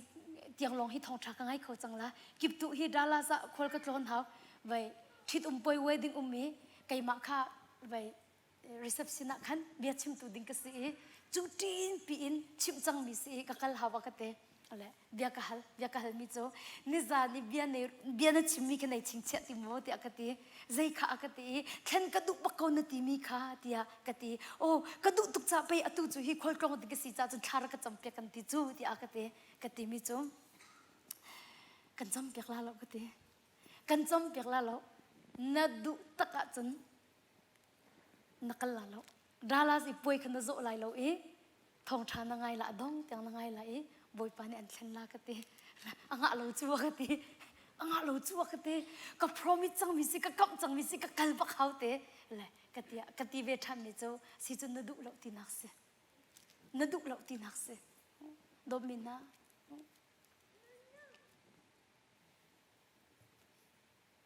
tiang lawng hi thawngṭha ka ngai kho cang la kiptu hi Dallas ah khual ka tlawn hau vai ṭhit um poi wedding um i keimah kha vai reception ah khan bia chimtu ding ka si i cu ṭin pi in chimh cangmi si i ka kal hau ka ti le bia ka hal bia ka halmi cu nizan i bia nei bia na chimmi kha nei chingchiah ti maw tiah ka ti zei kha a ka ti i thlen ka duh bak ko na timi kha tiah ka ti oh ka duh tuk ca pei atu cu hi khualtlawng ding ka si ca cun thla rak ka campiak kan ti cu tiah ka ti ka timi cu kan campiak la lo ka ti kan campiak la lo na duh tak ahcun na kal la lo Dallas i puai kha na zawh lai lo i thawngṭha na ngai la dong tiang na ngai la i Bawipa nih an thlen la ka ti a ngah lo cu ka ti a ngah lo cu ka ti ka promise cangmi si ka kamh cangmi si ka kal bak hau te le ka ti ka ti ve ṭhan mi cu si cu na duh lo tinak si na duh lo tinak si dawtmi hna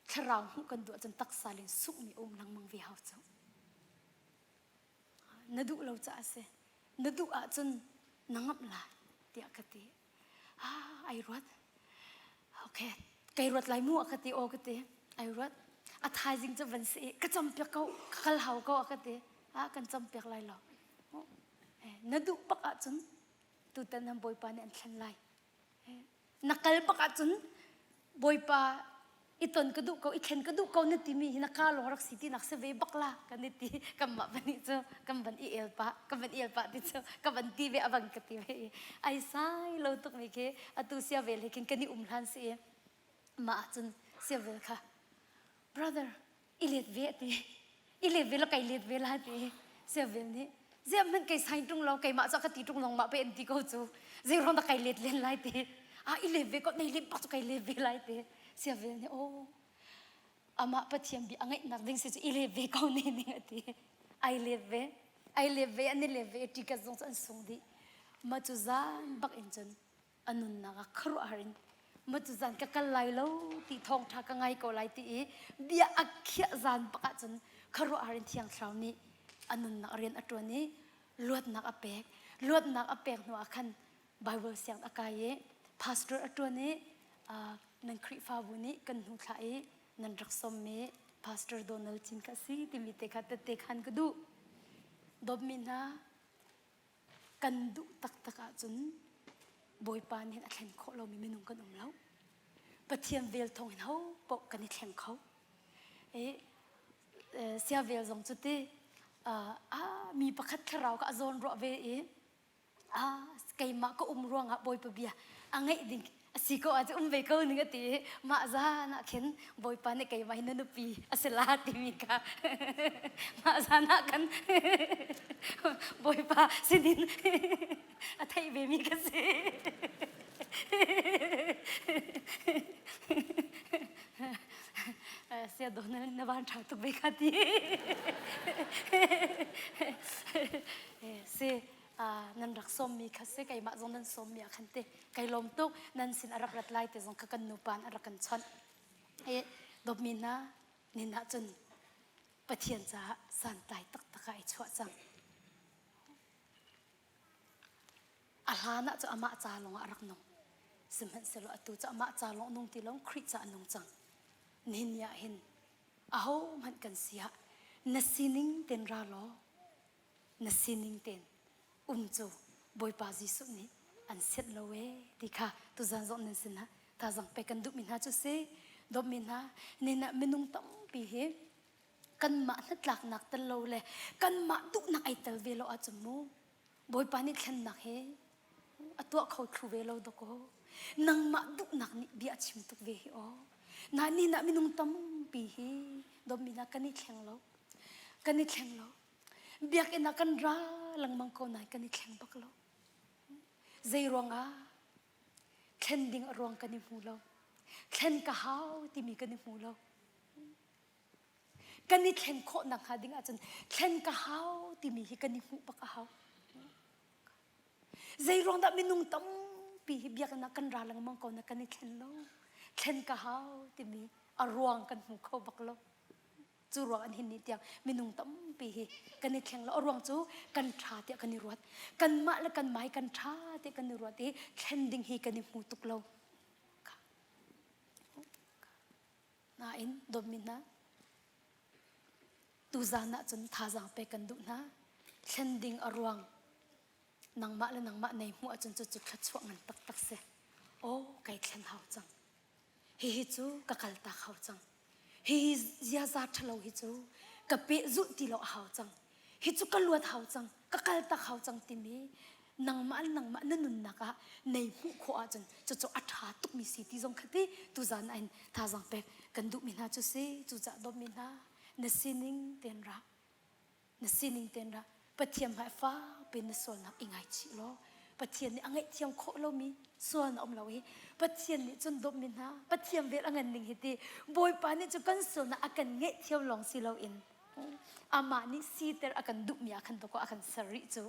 thlarau hmuh kan duh ahcun taksa len sunghmi um lengmang ve hau cu na duh lo caah a si na duh ahcun na ngamh lai tiah ka ti ah ai ruat okay kai ruat lai mu a ka ti aw ka ti ai ruat a thaizing cu van si ka campiak ko ka kal hau ko a ka ti ah kan campiak lai lo na duh bak ahcun tutan nan bawipa nih an thlen lai Na kal bak ahcun Bawipa i ton ka duh ko, i thlen ka duh ko na timi hi na ka lawng rak si ti nak si ve bak la kan i ti kanmah van cu kan van i el pah kan van i el pah ti cu ka van ti ve a van ka ti ve i ai sai lo tuk mi khi atu sia vel he khin kan i um hlan si i mah ahcun sia vel kha brother i let ve a ti i let ve la kai let ve la ti sia vel nih ziah hmanh kai sign ṭung lo keimah cu ka ti ṭung lawng mah pe an ti ko cu zei ruang dah kai let len lai ti. A i lev ve ko nei lem pak cu kai lev ve lai te. Sia vel nih oh amah Pathian bia a ngaihnak ding si cu i lev ve ko ne ning a ti. Ai lev ve. Ai lev ve an i lev ve ticket zong cu an sung dih. Mah cu zan bak in cun a nunnak ah khuaruahhar in ma cu zan ka kal lai lo ti thawngṭha ka ngai ko lai ti i bia a khiah zan bak ahcun khuaruahhar in Thiang Thlarau nih a nunnak rian a ṭuan i luatnak a pek. Luatnak a pek hnu ah khan Bible siang a kai i pastor a ṭuan i nan Khrihfabu nih kan hnu thlah i nan rak sawmmi Pastor Donald Chin kha si timi te kha tette khan ka duh. Dawtmi hna kan duh taktak ahcun Bawipa nih a thlen khawh lomi minung kan um lo. Pathian vel thawng in ho paoh kan i thleng kho. I sia vel zong cu ti mi pakhat thlarau kha a zawn ruah ve i ah keimah ka um ruangah Bawipa bia a ngaih ding a si ko ahcun um ve ko ning a ti i mah zan ah khin Bawipa nih keimah hi na nupi a si la timi kha mah zan ah khan Bawipa sinin a theih ve mi ka si. Sia do na na van ṭha tuk ve kha ti. Si nan rak sawmmi kha si keimah zong nan sawmmi ah khan te kai lawm tuk nan sin a rak rat lai te zong kha kan nupa an rak kan chawnh i dawtmi hna nin ah cun Pathian caah santlai taktak ah i chuah cang a hlan ah cu amah ca lawng ah a rak nung sihmanhsehlaw atu cu amah ca lawng nung ti lo Khrih ca nung cang nihin ni ah hin aho hmanh kan si ah na sining ten ra law na sining tein um cu Bawipa Jesuh nih an sianh lo ee ti kha tuzan zong nan sinah thazaang pek kan duhmi hna cu si dawtmi hna nin ah minung tampi hi kanmah hnatlaknak tel lo le kanmah duhnak ai tel ve lo ahcun mu Bawipa nih thlennak hi a tuah kho thlu ve lo dawkaw nangmah duhnak nih bia a chim tuk ve hi aw na ni na minung tampi hi dawtmi hna kan i thleng lo kan i thleng lo Biakinn ah kan ra lengmang ko nain kan i thleng bak lo. Zei ruangah thlen ding a ruang kan i hmu lo. Thlen ka hau timi kan i hmu lo. Kan i thlen khawh nakhnga ding ahcun thlen ka hau timi hi kan i hmuh bak a hau. Zei ruang dah minung tampi hi biakinn ah kan ra lengmang ko na kan i thlen lo. Thlen ka hau timi a ruang kan hmu kho bak lo. Cu ruang an hin ni tiang minung tampi hi kan i thleng lo. A ruang cu kan ṭha tiah kan i ruat. Kanmah le kanmah hi kan ṭha tiah kan i ruat i thlen ding hi kan i hmu tuk lo. Nain dawtmi hna, tuzan ah cun thazaang pek kan duh hna. Thlen ding a ruang nangmah le nangmah nei hmuh ahcun cucu thluachuah ngan taktak si. Aw, kai thlen hau cang. Hihi cu ka kaltak hau cang. Hihi ziaza ṭhalo hi cu ka pehzulh ti lo a hau cang. Hi cu ka luat hau cang, ka kaltak hau cang timi nangmah le nangmah na nunnak ah nei hmuh khawh ahcun cucu a ṭha tukmi si ti zong kha ti tuzan ah hin thazaang pek kan duhmi hna cu si. Cucaah dawtmi hna na sining tein ra. Na sining tein ra Pathian hmai fakpi na sualnak i ngaichih law Pathian nih a ngaihthiam khawh lomi sual na um lo i Pathian nih cun dawtmi hna Pathian vel a ngan ning hi ti Bawipa nih cu kan sualnak a kan ngaihthiam lawng si loin amah nih siter a kan duhmi ah khan dawkaw a kan ser rih cu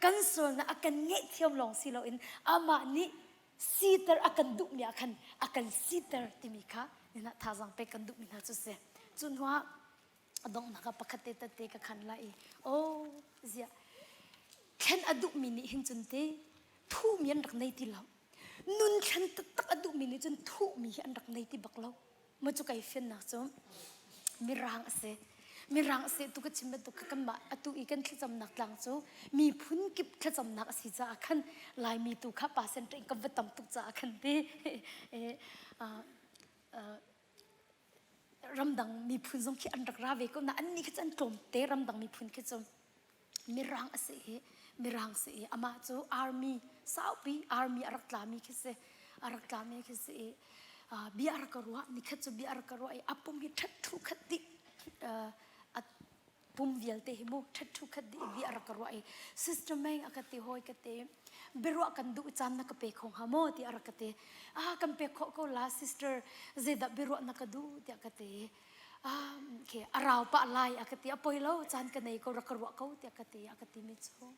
kan sualnak a kan ngaihthiam lawng si loin amah nih siter a kan duhmi ah khan a kan siter timi kha nina thazaang pek kan duhmi hna cu si cu hnuah a donghnak ah pakhat te tette ka khan lai i oh ziah thlen a duhmi nih hin cun te thuhmi an rak nei ti lo nun thlen taktak a duhmi nih cun thuhmi hi an rak nei ti bak lo ma cu kai fiannak cu mirang a si mirang a si tu ka chim bantuk kha kanmah atu i kan thlacamnak tlang cu miphun kip thlacamnak a si caah khan laimi tu kha percent in kan va tam tuk caah khan ti ramdang miphun zong khi an rak ra ve ko na annih khi cu an tlawmte ramdang miphun khi cu mirang a si i mirang si i amah cu army saupi army a rak tlami khi si a rak tlami khi si i bia a rak ka ruah nikhat cu bia a rak ka ruah i a pum hi ṭhat thu khat dih a. pum vialte hi mu ṭhatṭhu khat dih in bia a rak ka ruah i sister Meng a ka ti hawi ka ti biaruah kan duh caan na ka pe kho hnga maw ti a rak ka ti. Ah kan pek khawh ko la sister zeidah biaruah na ka duh tiah ka ti. Ah okay a rau pah lai a ka ti a poi lo caan ka nei ko rak ka ruah ko tiah ka ti a ka ti mi cu.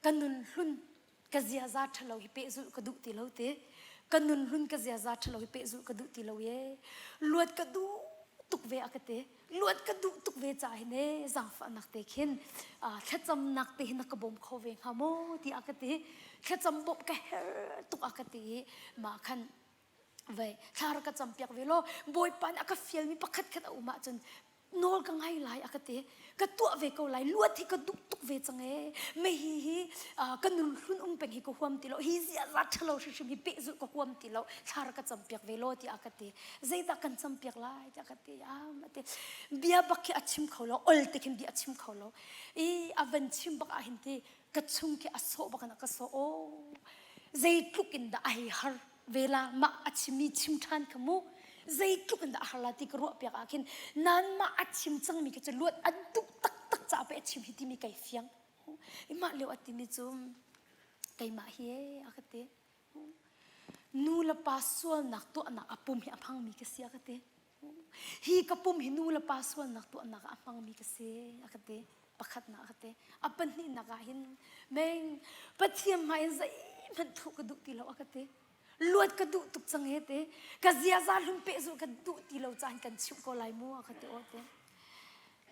Ka nun hlun ka ziaza ṭhalo hi pehzulh ka duh ti lo te ka nun hlun ka ziaza ṭhalo hi pehzulh ka duh ti lo ye luat ka duh tuk ve a ka ti luat ka duh tuk ve ca hin e zaangfahnak te khin thlacamnak te hin na ka bawm kho ve hnga maw ti a ka ti thlacam bawmh ka her tuk a ka ti mah khan ve thla rak ka campiak ve law bawipa nih a ka fialmi pakhat khat a um ahcun nawl ka ngai lai a ka ti ka tuah ve ko lai luat hi ka duh tuk ve cang e me hi hi ka nun hlun um peng hi ka huam ti lo hi ziaza ṭhalo hrimhrim hi pehzulh ka huam ti lo thla rak ka campiak ve law tiah a ka ti zeidah kan campiak lai tiah ka ti am a ti bia bak khi a chim kho lo ol te khin bia a chim kho lo i a van chim bak ah hin ti ka chung khi a sawh bak in a ka sawh aw zeitluk in dah a hei har ve la mah a chimmi chim ṭhan kha mu zeitluk in dah a har la ti ka ruah piak ah khin nan mah a chim cangmi khi cu luat a duh taktak caah pei a chim hi timi kai fiang mah lio a timi cu keimah hi a ka ti nu le pa sualnak tuahnak a pum hi a hmangmi ka si a ka ti Hi ka pum hi nu le pa sualnak tuahnak ah a hmangmi ka si a ka ti. Pakhatnak a ka ti. A pahnihnak ah hin meng Pathian hmai in zeihmanh thuh ka duh ti lo a ka ti. Luat ka duh tuk cang he ti. Ka ziaza hlun pehzulh ka duh ti lo caan kan chimh ko lai mu a ka ti aw ti.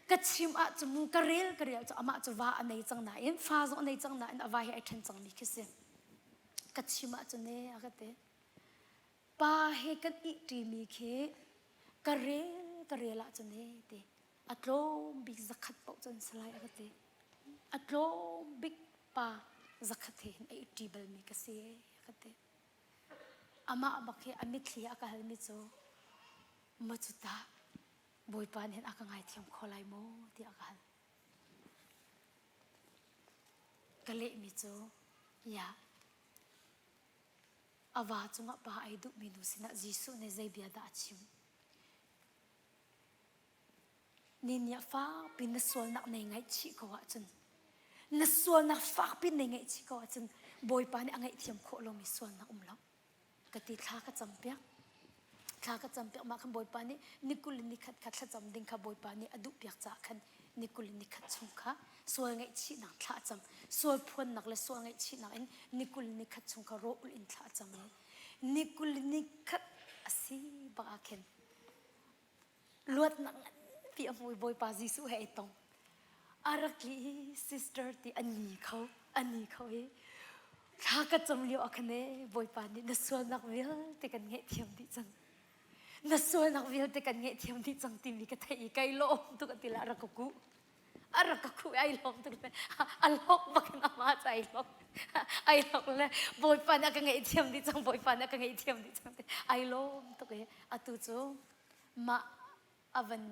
Ka chim ah cu mu ka rel ka rel cu amah cu va a nei cang nain fa zong a nei cang nain a va hi ai ṭhen cangmi khi si. Ka chim ah cun e a ka ti. Pa he kan ihṭimi khi ka rel ka rel ahcun he ti a tlawm bik zakhat paoh cun si lai a ka ti. A tlawm bik pa zakhat he hin a ihṭi balmi ka si a ka ti. Amah bak hi a mitthli a ka halmi cu maw cu tah Bawipa nih hin a ka ngaithiam kho lai maw tiah a ka hal. Ka lehmi cu ya A va cungah pa ai duhmi nu sinah Jesuh nih zei bia dah a chim? Ni nih fakpi na sualnak nei ngaihchih ko ahcun na sualnak fakpi nei ngaihchih ko ahcun Bawipa nih a ngaihthiam khawh lomi sualnak um lo. Ka ti thla ka campiak. Thla ka campiak mah khan Bawipa nih ni 20 in ni khat kha thlacam ding kha Bawipa nih a duhpiak caah khan ni 20 in ni khat chung kha sual ngaihchihnak thla a cam sual phuannak le sual ngaihchihnak in ni 20 ni khat chung kha raw ulh in thla a cam i ni 20 ni khat a si bak ah khin luatnak nganpi a hmu i Bawipa Jesuh he ai tong a rak li i sister ti an ni kho an ni kho i thla ka cam lio ah khan e Bawipa nih na sualnak vialte kan ngaihthiam dih cang na sualnak vialte kan ngaihthiam dih cang timi ka theih i kai lawm tuk a ti la rak ka kuh a rak ka khuh ai lawm tuk le a lok bak in amah cu ai lawm ai lawm le bawipa nih a ka ngaihthiam dih cang bawipa nih a ka ngaihthiam dih cang ai lawm tuk i atu cu mah a van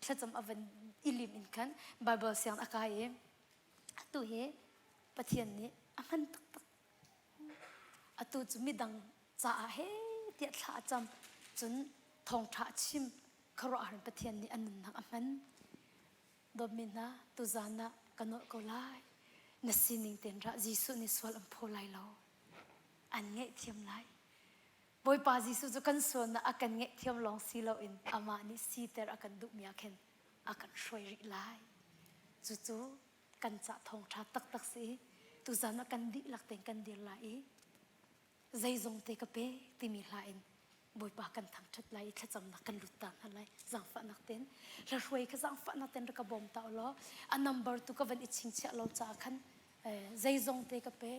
thlacam a van i lim in khan Bible siang a kai i atu hi Pathian nih a hman taktak atu cu midang caah he tiah thla a cam cun thawngṭha a chim khuaruahhar Pathian nih a nunnak a hman Dawtmi hna, tuzan ah ka nolh ko lai. Na sining tein rah Jesuh nih sual an phaw lai lo. An ngaihthiam lai. Bawipa Jesuh cu kan sualnak a kan ngaihthiam lawng si loin amah nih siter a kan duhmi ah khin a kan hruai rih lai. Cucu kan cah thawngṭha taktak si. Tuzan ah kan dihlak tein kan dir lai i zeizong te ka pe timi hla in Bawipa kan thangṭhat lai i thlacamnak kan lut ta hna lai zaangfahnak ten hlahruai kha zaangfahnak ten rak ka bawm ta law a number tu ka van i chingchiah lo caah khan zeizong te ka pe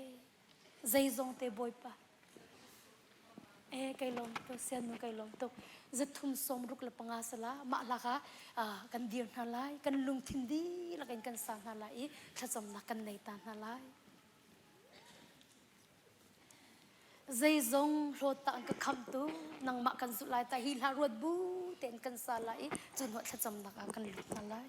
zeizong te Bawipa eh kai lawm tuk sianu kai lawm tuk zathum sawm ruk le panga sala mah laka kan dir hna lai kan lungthin dihlak in kan sa hna lai i thlacamnak kan nei ta hna lai Zeizong hlawt ta an ka khamtu nangmah kan zulh lai ta hi hla ruat bu tein kan sa lai i cu hnuah thlacamnak ah kan lut hna lai.